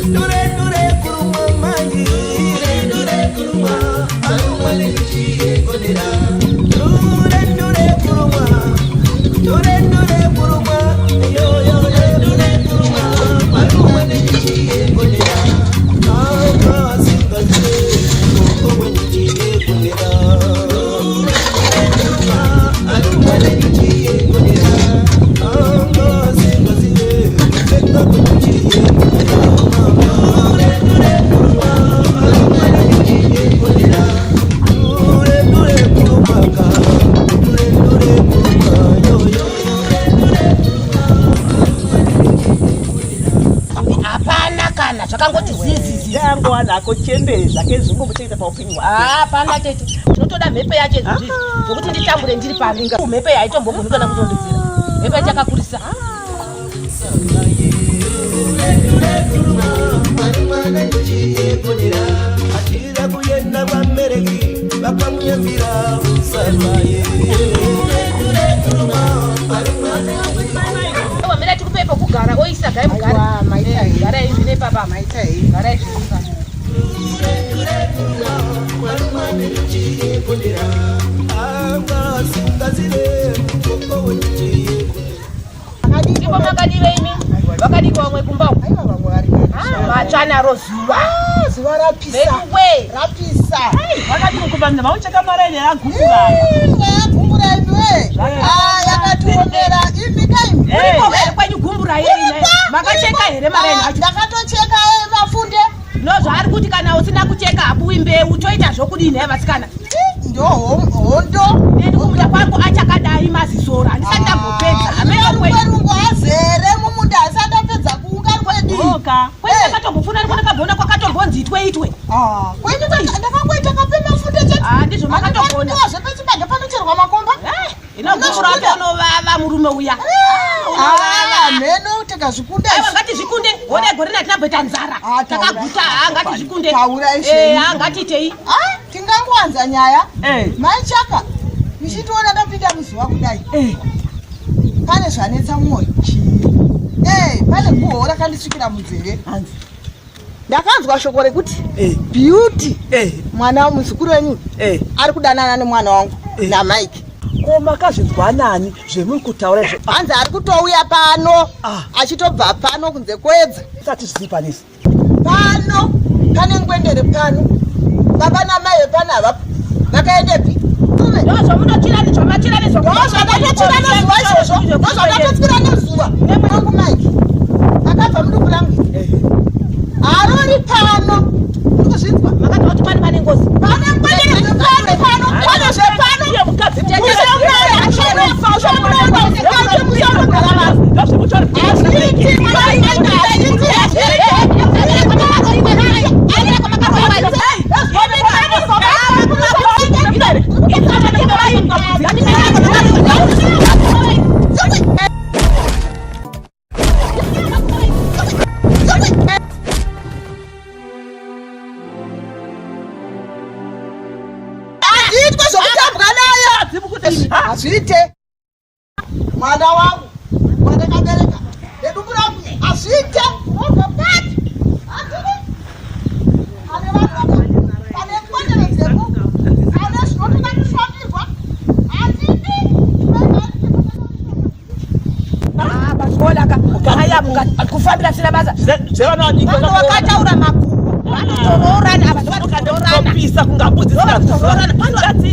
Ndure ndure kurumwa mai. Ndure ndure kurumwa varumwa nechiyegonera. Ndure ndure kurumwa. Ndure ndure kurumwa. Yo yo yo ndure kurumwa varumwa nechiyegonera. Anga asingazive kurumba kwenyuchiyegonera. Varumwa nechiyegonera. Anga asingazive kupenga kwenyuchiyegonera. Ndure ndure kurumwa varumwa nechiyegonera. Ndure ndure kurumwaka. Ndure ndure kurumwa yo yo. Hapana kana zvakangoti zizizi. Yangowana akochembere zvake zvingombochengeta paupenyu hwake. Hapana tete. Tinotoda mhepo yacho izvozvi zvokuti nditambure ndiri pano. Mhepo yaitombogoni kana kutondedzera. Mhepo yacho yakakurisa. Varumwa nechiyegonera. Achida kuenda kwamereki vakamuyambira usafaye. Ndure kurumwa varumwa Ewa mira tikupe pekugara oisa gai mugare. Garai zvine papa. Garai zvine papa. varumwa nechiyegonera. Anga asingazive mukoko wechiyegonera. Ndipo makadive imi. Vakadiko vamwe kumba uku. Matsvanaro zuva. Zuva rapisa. Veduwe. Rapisa. Vakadii kuvanhu vaucheka maraini agumbura. Gumbura imiwe. Ah, yakatiomera. Imi kaimi. Uriko here kwenyu gumbura here? Makacheka here maraini acho? Ndakatocheka mafunde. No zvaari kuti kana usina kucheka hapuwi mbeu toita zvokudini he vasikana? Ndo hondo. Ende kumunda kwangu achakadai mazisora handisati ndambopedza. Hameno kwenyu. Rungwerungwe azere mumunda asati apedza kuunga kwedu. ka kwese katombopfuura rikona kabhona kwakatombonzi itwe itwe ah, kwenyu ndakangoita kapema fute chete ah, ndizvo makatogona zvepechibage panocherwa makomba eh, inogura unovava murume uya ah, mheno tikazvikunda aiwa ngatizvikunde hona gore ratinamboita nzara takaguta ngatizvikunde eh, ngatiitei tingangowanza nyaya eh. mai chaka ndichitoona ndapinda muzuva kudai eh. pane zvanetsa mwoyo eh, pane guho rakandisvikira munzeve ndakanzwa shoko rekuti beauty mwana muzukuru wenyu ari kudanana nemwana wangu namike ko makazvinzwa nani zvemuri kutaura izvo hanzi ari kutouya pano ah. achitobva pano kunze kwedza sati zvii panisi Pano pane ngwendere pano. Baba namai vepano havapo. Vakaendepi? Ndozvamunotsvira nezvamatsvira nezvakatotsvira nezuva izvozvo. Ndozvakatotsvira nezuva. Wangu Mike. Akabva mudumbu rangu. Arori pano. Ndikuzvinzwa. Makati wati pane pane ngozi. Pane ngwendere pano pano. Pane zvepano. Iye mukadzi. Musha munoona. Musha munoona. Musha munoona. Musha munoona. Hazviiti. Hazviiti. Hazviitwe zvokutambwa naye. Hazviite. Mwana wangu wandakabereka nedumbu rangu hazviite. Unobva papi? Handidi. Pane vanhu pane kwenderedzeko pane zvinotoda kufambirwa. Handidi. Paskolaka aya kufambira zvisina basa zvevana vadiki vanhu vakataura makuhwa vanotoroorana ava ndovanotororana kunga mbudzi ndovanotororana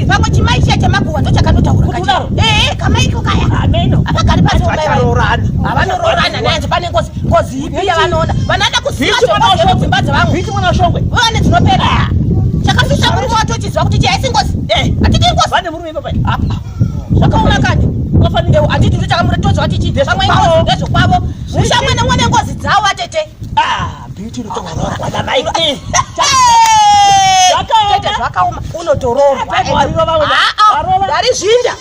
pamwe chimai chiya chemakuhwa ndochakanotaura Kudaro? ee kamaiko kaya Ameno. apagari Vacharorana. pavanoroorana nayanzi pane ngozi ngozi ipi yavanoona vanoda kuziva Viti mwana zvengozi washongwe. yemudzimba dzevamwe Viti mwana washongwe. vane dzinopera chakafisa murume wacho uchiziva kuti chi haisi ngozi hatidi ngozi Vane murume ipapa. zvakaoma kani handiti ndochakamuratodzwa kuti chi pamwe ingozi ndezvekwavo musha mwana mwana ngozi dzawo atete Ah, beauty unotororwa na Mike. Tete zvakaoma unotoroorwa Warova wena. Warova. ndarizvinda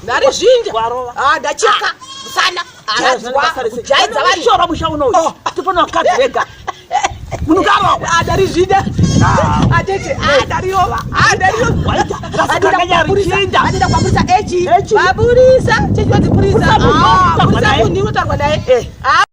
ndarizvinda Warova. Ah, ndacheka musana aradzwa kujaidza vanhu Shora musha unoyu. Topona vakadzi vega. Munhu ngarohwe. Ah, ndarizvinda atete Ah, ndarirova Ah, ndarirova Waita. Rasakanyarichinda. adida kwapurisa echi Echi. vapurisa chechinonzi purisa Purisa munhu, Ah, unotaurwa purisa naye. munhu unotaurwa naye Eh. Ah,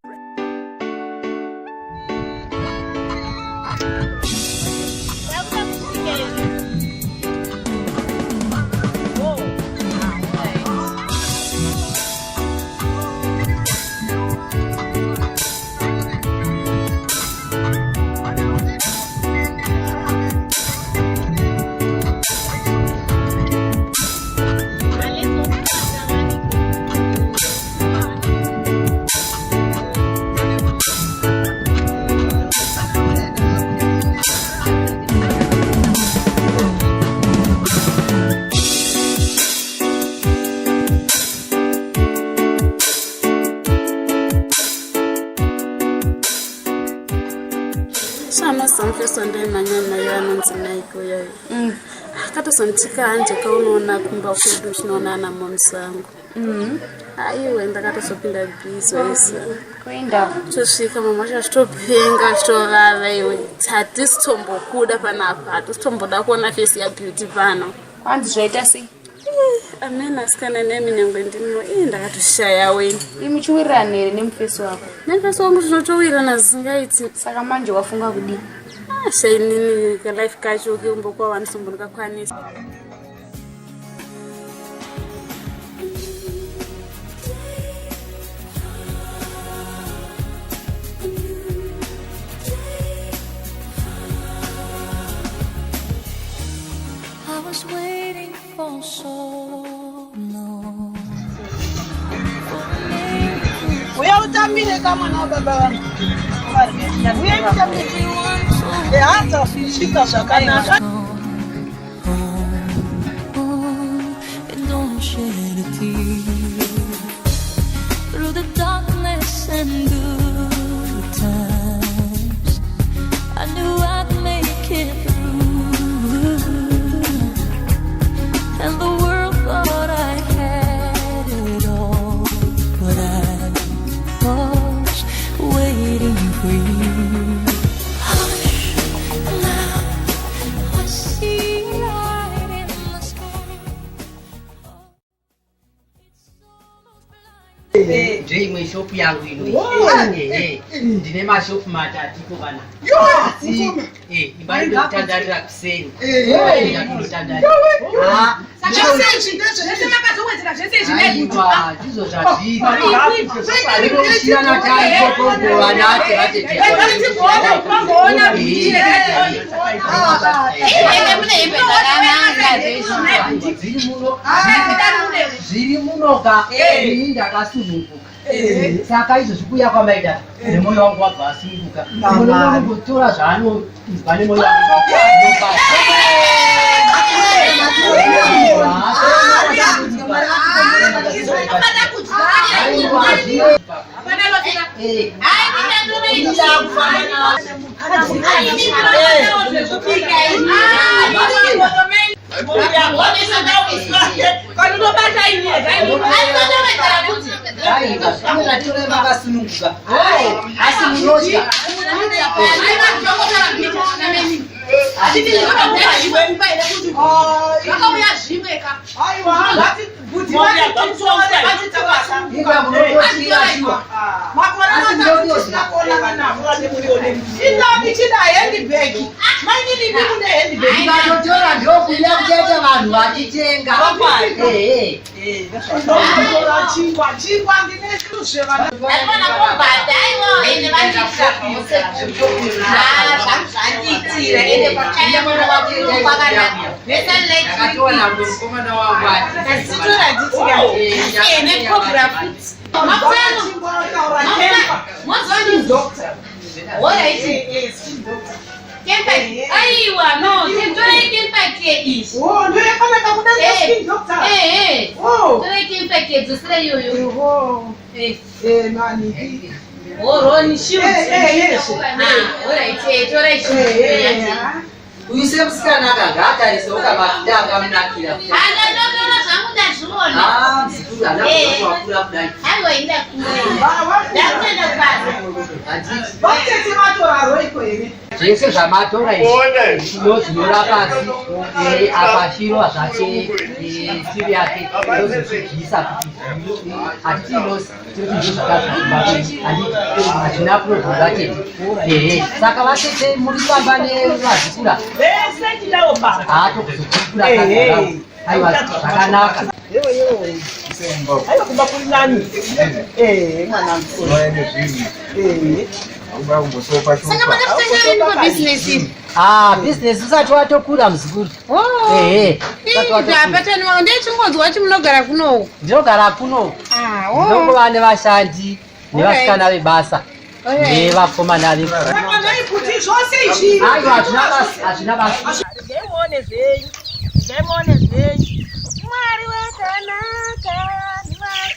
Shamazamfeso ndaimhanya naye anonzi Mike uyoyo akatozonditika hanje kaunoona kumba kwedu uchinoona ana moms angu aiwe ndakatozopinda bhizi waisa Kuenda. tosvika mama wacho achitopenga achitovava iwe hatisi tombokuda panapa hatisi tomboda kuona fesi yabeauty pano Kwanzi zvaita sei? Amen asikana nemi nyangwe ndimo ii ndakatoshaya weni Imi muchiwirirana here nemufesi wako? Nemufesi wangu tinotowirirana zvisingaiti. Saka manje wafunga kudii? Shainini kalife kacho kekumbokuwa wanisombondikakwanisa. I was waiting for so long. Uya utambire kamwana wababa vangu. Uya utambire. Ehanza svika zvakanaka. And don't shed a tear through the darkness and good times. Ndeimwe shopu yangu ino. Oh. Ehe, ndine mashopu matatu pana. Yo, Asi, mukoma. imba inotandarira kuseni. Eh. Inotandarira. Ah, Saka zvese izvi ndezvese makazowedzera zvese izvi neguti. Aiwa, ndizvo zvazviri. Rinoshirana taikokongo vanate vatete. Zviri munoka ini ndakasununguka saka izvozvi kuuya kwamaita nemwoyo wangu wabva asununguka munonogotora zvaanonzwa nemwoyo wangu. Aiwa, zvinonatore makasununguka asi munotya. Zvakauya zvimwe ka. Ndikatotora ndokuda kuchaita vanhu vachitenga. Ehe. Chingwa ndine zvinhu zvevana. Ndakatoona mukomana wangu ati. Aiwa, no, torai kempake iyi. Ndoyakanaka kudarika skin doctor. Ehe. Oh. Torai kempake dzosera iyoyo. Eh, nani. Roni shield. Eh, eh, yes. Ah, alright, torai shield. Eh, eh, ah. Uyu semusikana akanga atarisawo kamafuta akamunakira. Andatotora zvangu ndazviona. Ah, mzukuru haana kuzofa wakura kudai. Aiwa, indakura. Ndakutoenda kubasa. Handiti. Vatete vatora roiko here? Zvese zvamatora izvi zvino zvinorapa asi apa shiro zvake siri yake tozozvibvisa kuti hatiti losi tiri kuti ndozvakazvimba handiti hazvina problem vatete. Ehe, saka vatete muri kufamba nevazukura. Vese tinavo baba. Haatokuzokura Ehe. aiwa zvakanaka. Aiwa kumba kuri nani? Eh, mwanangu. Eh. Saka makatanga rini pabhizinesi iri? Ah, business usati watokura muzukuru. Ehe, usati watokura. Apatani ndechingonzwa kuti munogara kunoku. Ndinogara kuno. Ah, oh. Ndinongova nevashandi nevasikana vebasa Alright. nevakomana ve. Saka nhai kuti zvose izvi. Aiwa, hazvina basa, hazvina basa. Regai muone zvenyu. Regai muone zvenyu. Mwari wakanaka, Mwari.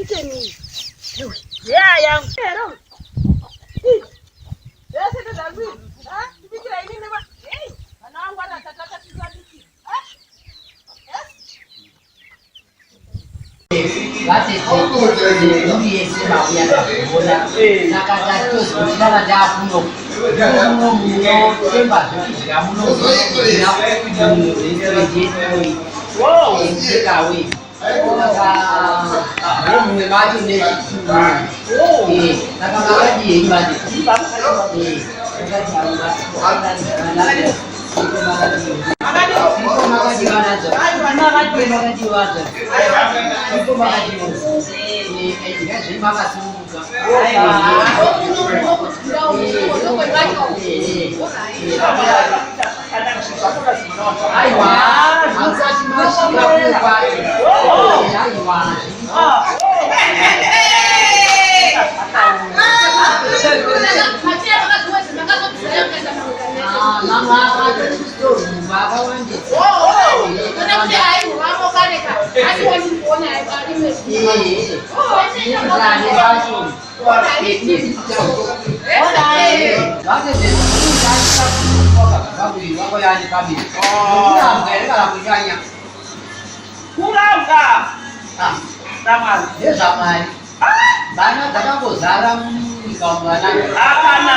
Iteni. Yeah, yangu. Ero. Ih. Zvese ndezvangu izvi. Ah, ndibikira ini nema. Hey, vana vangu vanatata tizandiki. Ah. Vatete mhuri yese mauya ndazviona saka tatozokutana taakuno muno munotemba zvekudya muno murestaurant yedu takeaway saka ndomumwe macho nechituru. Saka makadii henyu vatete? Aiwa, hamusati masvika kure kwacho. Aiwa. Kurambwa. Ramwari. Ndezvamwari. Vana dzakangozara munyika umu vana. Hapana.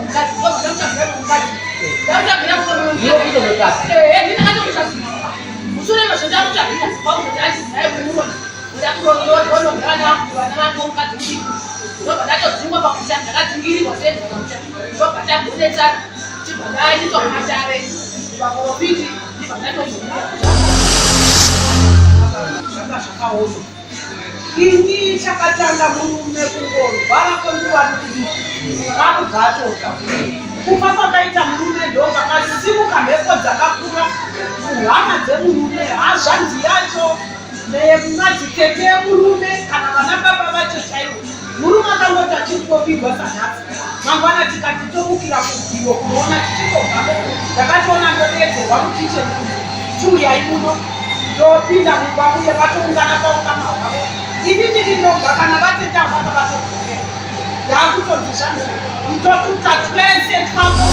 mukadzi ndobva ndamutsvagira mumwe mukadzi ndamutsvagira mumwe Iwe kutonotsvaka? Ehe, ndini ndakatomutsvagira mushure mezvo ndamutsvagira kwakuzoti achizivaye kumuona ndoda kuroorwa vana vako mukadzi mudiki ndobva ndatodzingwa pamusha ndakadzingirirwa sendwa pamusha ndobva tagonetsana chibva ndaendeswa kumatare vaporofiti ndibva ndatozobuda. Zvanga zvakaoma. Ini chakatanga murume kungorwara kwenguva diki akubva atofa. Kufa kwakaita murume ndo pakasimuka mhepo dzakakura kuhama dzemurume, hazvanzi yacho nemadzitete emurume kana vana baba vacho chaivo. Murume akangoti achingopindwa sanhasi, mangwana tikati tomukira kubviro kunoona tichingobvako, ndakatoona ndodeedzerwa mukicheni kuti chiuyai muno. Ndopinda mumba muye vatoungana paukama hwavo, ini ndiri ndoga kana vatete avaka vatodzokera. Ndakutonzi zvanzi ndotuta twese twako.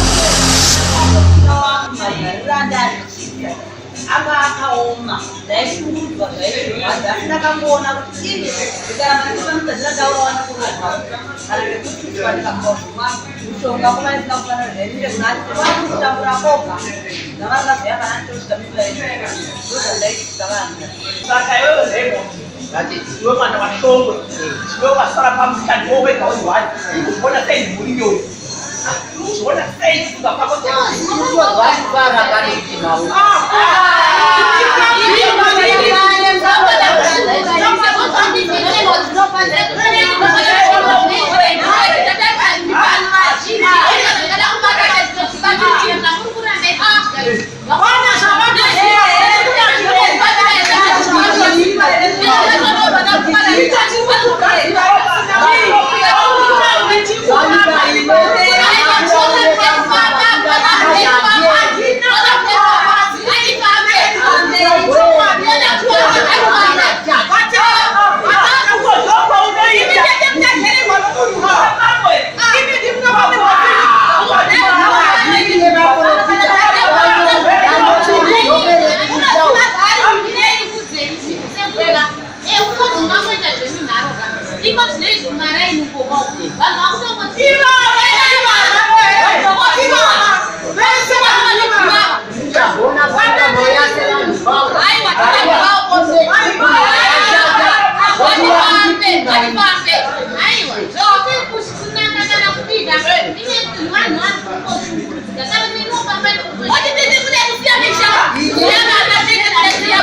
Magariro andaiita anga akaoma, ndaishungurudzwa zvaizvirwadza, asi ndakangoona kuti ini ndikaramba ndichivamudzadzira ndaurawa nekurohwa kana nekutukwa ndikamuka mushonga kuva isina kufanira zvainenge kuna kutambura koga navari vazoya kana nditosvika mimba yedu ndozvandaitika vanhu. Saka iwewe Raymond, iwe mwana waShongwe, iwe wasara pamusha ndiwo wega uri one, ukuzviona sei mhuri iyoyo? Ukuzviona sei kufunga kwako?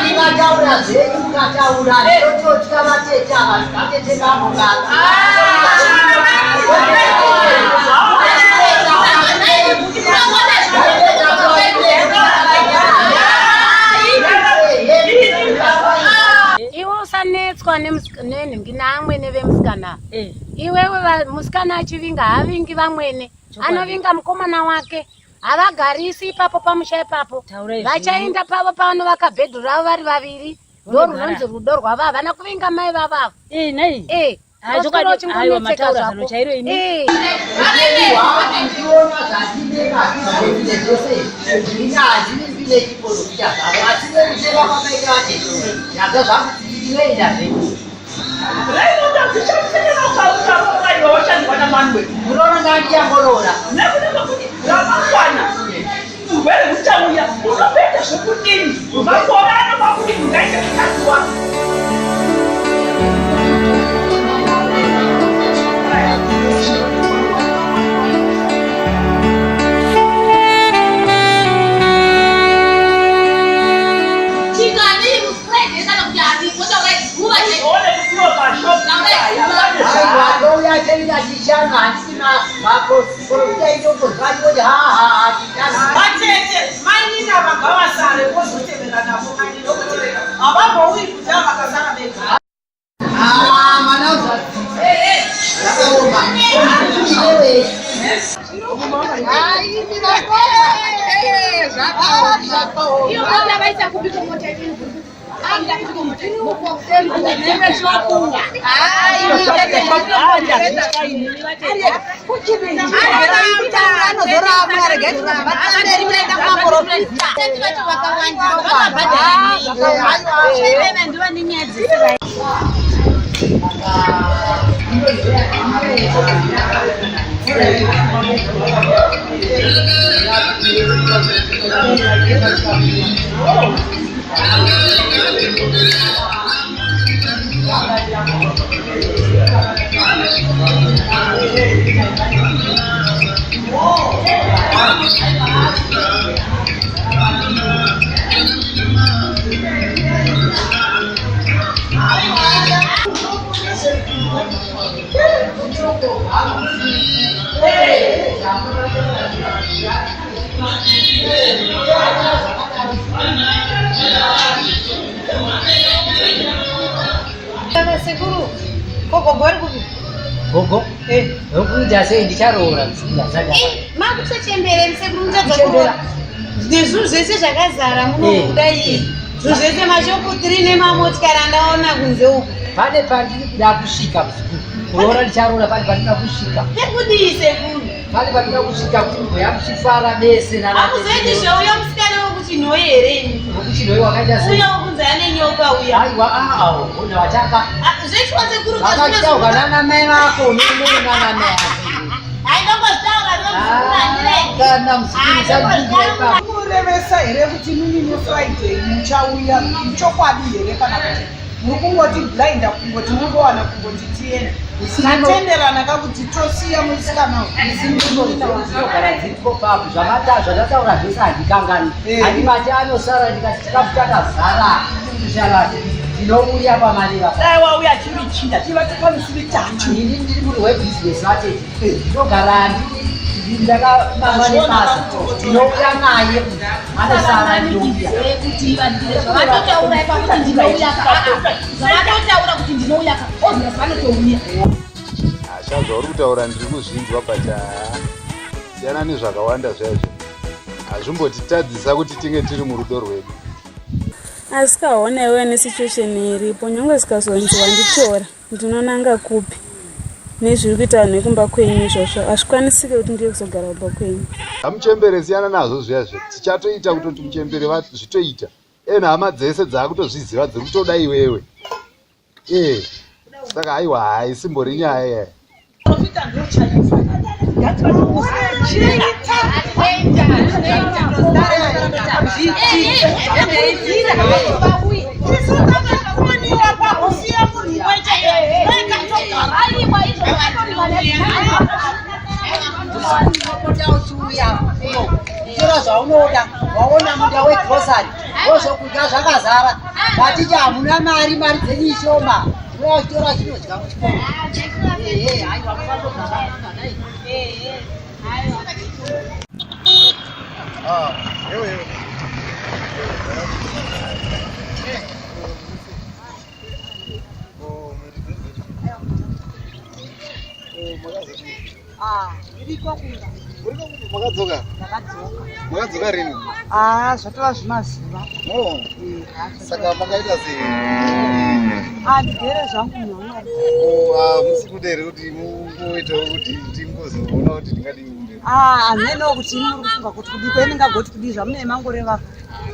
Mukataura zvenyu, mukataura ndinototya vatete ava, vatete vamukaka. Iwe usanetswa nenhingi naamwene vemusikana. Iwewe musikana achivinga haavingi vamwene, anovinga mukomana wake. Havagarisi ipapo pamusha ipapo, vachaenda pavo pavanovaka bhedhu ravo vari vaviri. Ndo runonzi rudo rwavo, havana kuvinga mai vavavo. Chokwadi, aiwa, mataura zano chairo imi. Ndiona zvandineka zvine zvose ini handivimbi nechiporofita zvavo, asi nekuteva kwakaita vatete nazvo zvangu ndinoenda zvenyu. Raymond, hazvishandise kana ukaroora iwe washandwa naManuel. Muroora ndandiyangoroora. Nekuda kwekuti ramangwana urwere huchauya, unotoita zvekudini? Makore anopa kuti munhu aite mukadzi wako. Aiwa, ndouya chaita chishanu, handisi maporofita itombozwa ndoti haha chishanu. Vatete mainini ava ngavasare vozotevera navo mainini, nokuti havambouyi kuti avakasara vega. Ah, mwana uzadzidza zvakaoma iwewe. Saka sekuru, ko gogo ari kupi? Gogo? Vokuita sei ndicharoora msikana. Makutochembere sekuru muchadza kuroora. Nezvinhu zvese zvakazara muno Eh. kudai. Zvinhu zvese mashopu 3 nemamotikari andaona kunze uku. Pane pandiri kuda kusvika muzukuru. Kuroora ndicharoora pane pandinoda kusvika. Pekudii sekuru? Pane pandinoda kusvika kuti mgoya muchifara mese nana. Hakuzoiti zveuya musikana wekuchinhoyi here imi? Wekuchinhoyi wakaita sei? Uya wekunzi ane nyoka uya. Aiwa awo, ona watanga. Zvechiwa sekuru Vakataurwa nana mai vako unoona nana mai ako. Haindongozvitaura Kana muzukuru usandingira ipapo. Kurevesa here kuti mimi nefriday muchauya chokwadi here kana kuti muri kungoti blinda kungoti mungowana kungoti tiende tatenderana kakuti tosiya musikana Dzinogara dziripo papo zvamata zvandataura zvese handikangani. Handimati anosara ndikati chikafu chakazara kusharati ndinouya pamareva. Dai wauya chiri chinda tivate pamisi mitatu. Ini ndiri muri webhizinesi vatete. Ndinogara ndiri ndakamama nebasa. Ndinouya naye anosara ndinouya. Kuti zvavatotaura ipapo kuti ndinouya ka zvavatotaura kuti ndinouya ka obvious vanotouya. Hasha zvauri kutaura ndiri kuzvinzwa but haa siyana nezvakawanda zvaizvo hazvimbotitadzisa kuti tinge tiri murudo rwedu. Asi kaona iwewe nesituation iripo nyangwe zikazonzi wanditora ndinonanga kupi nezviri kuita vanhu vekumba kwenyu izvozvo hazvikwanisike kuti ndiye kuzogara kumba kwenyu. Hamuchembere siyana nazvo zviya zve tichatoita kutoti muchembere zvitoita ena hama dzese dzaakutozviziva dziri kutoda iwewe ee saka haiwa haisimbori nyaya yaya. Unopota uchiuya kuno tora zvaunoda waona munda wegrosari wozvokudya zvakazara vaticha hamuna mari mari dzenyu ishoma uya uchitora chinodya kuchikoro. Ehe, haiwa musandogaranaka dai. Ah, ewe ewe. Iriko kumba. Makadzoka? Ndakadzoka. Makadzoka rini? Ah, zvatova zvimazuva. Oh. Saka makaita sei? Ah, ndigere zvangu munhu. Oh, ah, musi kuda here kuti mungoitawo kuti tingozoona kuti tingadii kumberi? Ah, hameno kuti imi muri kufunga kuti kudii kweni ndingagoti kudii zvamune mangoreva.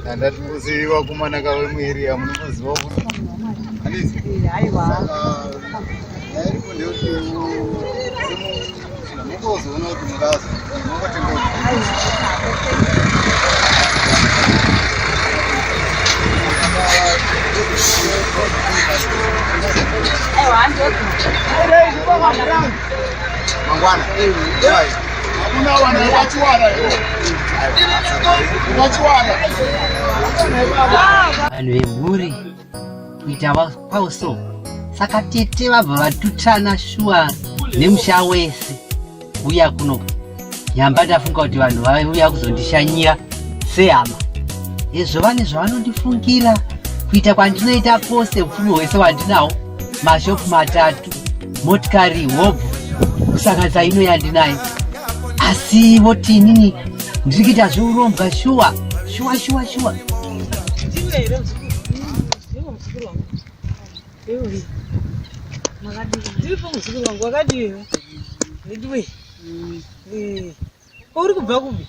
Handati muziva vakomana ka vemuarea munongoziva kuti handizi. Aiwa. Saka nyaya iripo ndeyekuti mungozoona kuti mungazo mungotenga mangwana. Hakuna wana vachiwana vachiwana. Vanhu vemhuri kuita kwauso saka tete vabva vatutana shuwa nemusha wese uya kuno nyamba ndafunga kuti vanhu vauya kuzondishanyira sehama hezvo vane zvavanondifungira kuita kwandinoita kwose upfumi hwese hwandinawo mashopu matatu motikari hobvu kusanganisa ino yandinayo asi voti inini ndiri kuita zveurombwa shuwa shuwa shuwa shuwa. Ndiwe here muzukuru? Ndiwe muzukuru wangu. Ewe. Makadii? Ndiripo muzukuru wangu wakadii iwe? Ndiwe. Eh. Ko uri kubva kupi?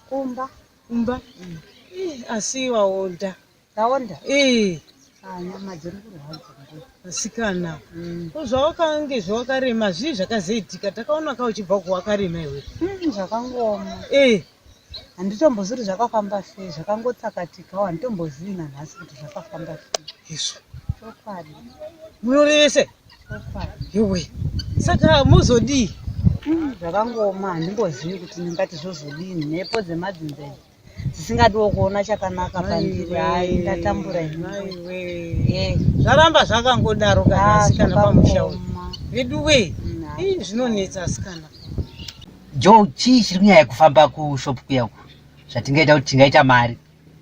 Kumba. Kumba? Eh, asi waonda. Ndaonda? Eh. Ah, nyama dziri kurwadza. Asikana, ko zvawakange zvawakarema zvii zvakazoitika? Takaona ka uchibva kuwakarema iwe. Zvakangooma. Eh. Handitombozivi kuti zvakafamba sei, zvakangotsakatikawo, handitombozivi nanhasi kuti zvakafamba sei. Izvo. Chokwadi. Munorevese? Chokwadi. Iwe. Saka mozodii? Zvakangooma, handimbozivi kuti ndingati zvozodini, mhepo dzemadzinza idzi dzisingadiwo kuona chakanaka pandiri. Hai, ndatambura ini. Maiwe. Zvaramba zvakangodaro kana Ah, asikana pamusha uyu. zvakaoma. Veduwe. Ii zvinonetsa asikana. Joe, chii chiri kunyanya kufamba kushopu kuya uku zvatingaita kuti tingaita mari?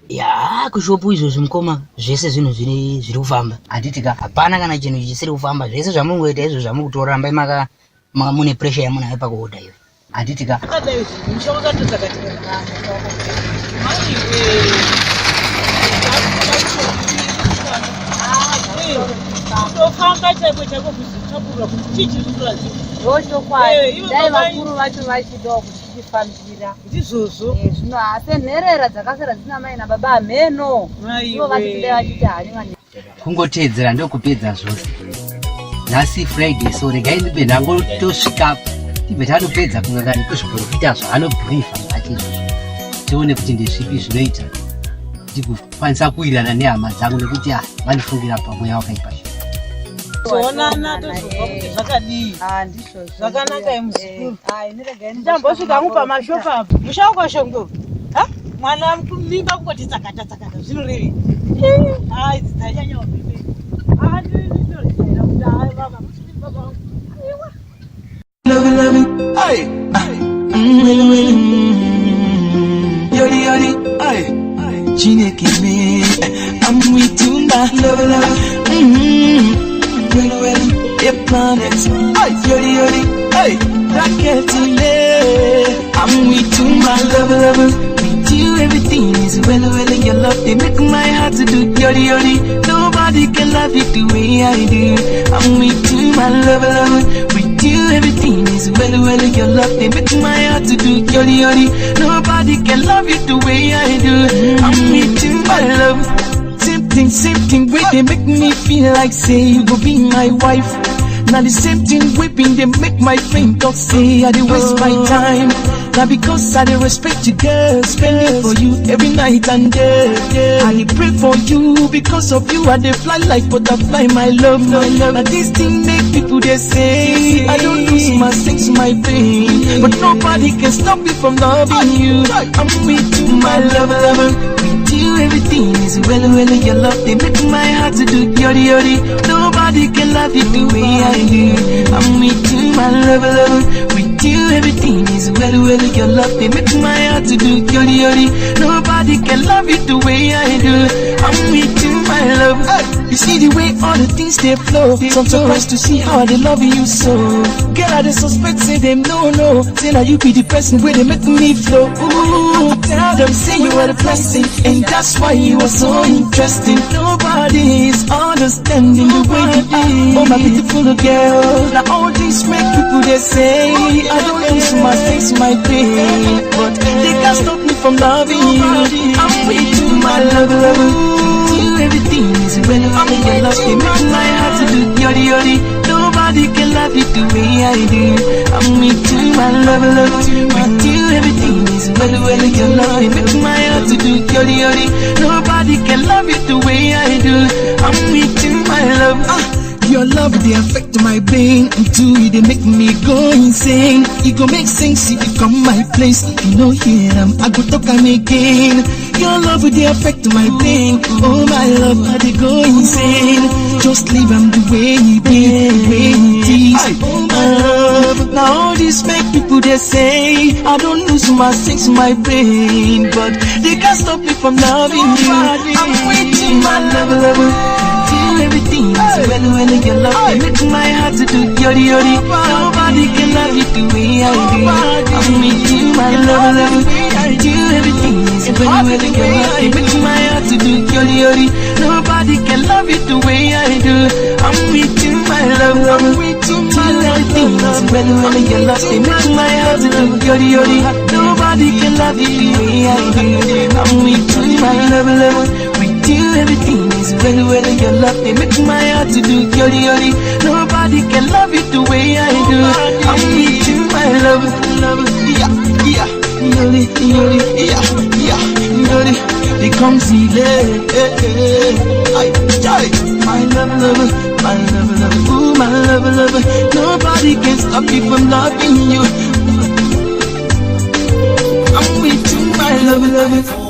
Ya, kushopu izvozvi mukoma, zvese zvinhu zviri kufamba. Handiti ka? Hapana kana chinhu chisiri kufamba. Zvese zvamungoita izvo zvamukutora, rambai maka mune pressure yamunayo pakuhodha iyo. Handiti ka? Akadai zvinhu musha wakatotsakatika. Maiwe. Kutofamba chaiko chaiko kuzvitapura kuti chii chiri kutora zvinhu. Ndochokwadi. Ivo Dai baba vakuru vacho vachidawo kuti tichifambira. Ndizvozvo. Zvino asi nherera dzakasara dzina mai nababa hameno. Ivo vacho kudai vachiti hani vane. Kungoteedzera ndokupedza zvose. Nhasi Friday, so regai ndibe ndangotosvikapo tibve tanopedza kungangani kuzviprofita zvaanobhirifa zvacho izvozvo, tione kuti ndezvipi zvinoita ndigokwanisa kuwirirana nehama dzangu, nekuti ah, vandifungira pamweya wakaipa. Toonana tozobva kuti zvakadii. Zvakanaka imuzukuru. Ndichambosvika hangu pamashopu apo. Musha ukwashongo. Ha? Mwana mimba kungoti tsakata tsakata zvinorevei? Ah, idzi dzanyanya bebe. Ah, ndinoziva kuti hai baba, musiri baba vangu. Aiwa. Love it, love it. Ay. Wele, wele. Yori, yori. Ay. Chineke me. I'm with you now. Love, love. Wele, wele. The planets. Ay. Yori, yori. Ay. Raketile. I'm with you, my love, love. With you, everything is well, well. Your love, they make my heart to do yori, yori. Nobody can love you the way I do. I'm with you, my love, love. With you, everything is well, well. Your love, they make my heart to do yori, yori. Nobody can love you the way I do. I'm with you, my love. Same thing, way they make me feel like say you go be my wife. Now the same thing whipping, they make my friend talk say I dey waste my time. Now because I dey respect you, girl, spend it for you every night and day. I dey pray for you, because of you I dey fly like butterfly, my love, my love. Now this thing make people they say I don't lose my sense, my pain, but nobody can stop me from loving you. I'm with you, my love, lover. With you everything is well, well. Your love they make my heart to do yori yori. Nobody can love you the way I do. I'm with you, my love, lover. With you everything is well, well. Your love they make my heart to do yori yori. Nobody can love you the way I do. I'm with you, my love. You see the way all the things they flow. Some surprised to see how they love you so. Girl, I they suspect say them no no. Say now you be the person where they make me flow. Ooh, tell them say you are the blessing, and that's why you are so interesting. Nobody is understanding the way you are. Oh my beautiful girl. Now all these make people they say I don't lose my sense, my pain, but they can't stop me from loving you. I'm with you, my love, love. With you everything is well, well. Your love they make my heart to do yori yori. Nobody can love you the way I do. I'm with you, my love, love. With you everything is well, well. Your love they make my heart to do yori yori. Nobody can love you the way I do. I'm with you, my love. Your love, they affect my brain until they make me go insane. It go make sense if you come my place. You know here I go talk am again. Your love, they affect my brain. Oh my love, I they go insane. Just leave am the way it be, the way it is. Oh my love, now all this make people they say I don't lose my sense, my brain, but they can't stop me from loving you. I'm waiting, my love, love. You everything is well, well. Your love they make my heart to do yori yori. Nobody can love you the way I do. I'm with you, my love, love. With you everything is well, well. Your love they make my heart to do yori yori. Nobody can love you the way I do. I'm with you, my love, love. With you, my everything is well, well. Your love they make my heart to do yori yori. Nobody can love you the way I do. I'm with you, my love, love. With With you, everything is well, well. Your love, they make my heart to do yori yori. Nobody can love you the way I do. I'm with you, my love, love. Yeah, yeah, yori, yori, yeah, yeah, yori. They come see, I, I, my love, love, my love, love, ooh, my love, love. Nobody can stop me from loving you. I'm with you, my love, love.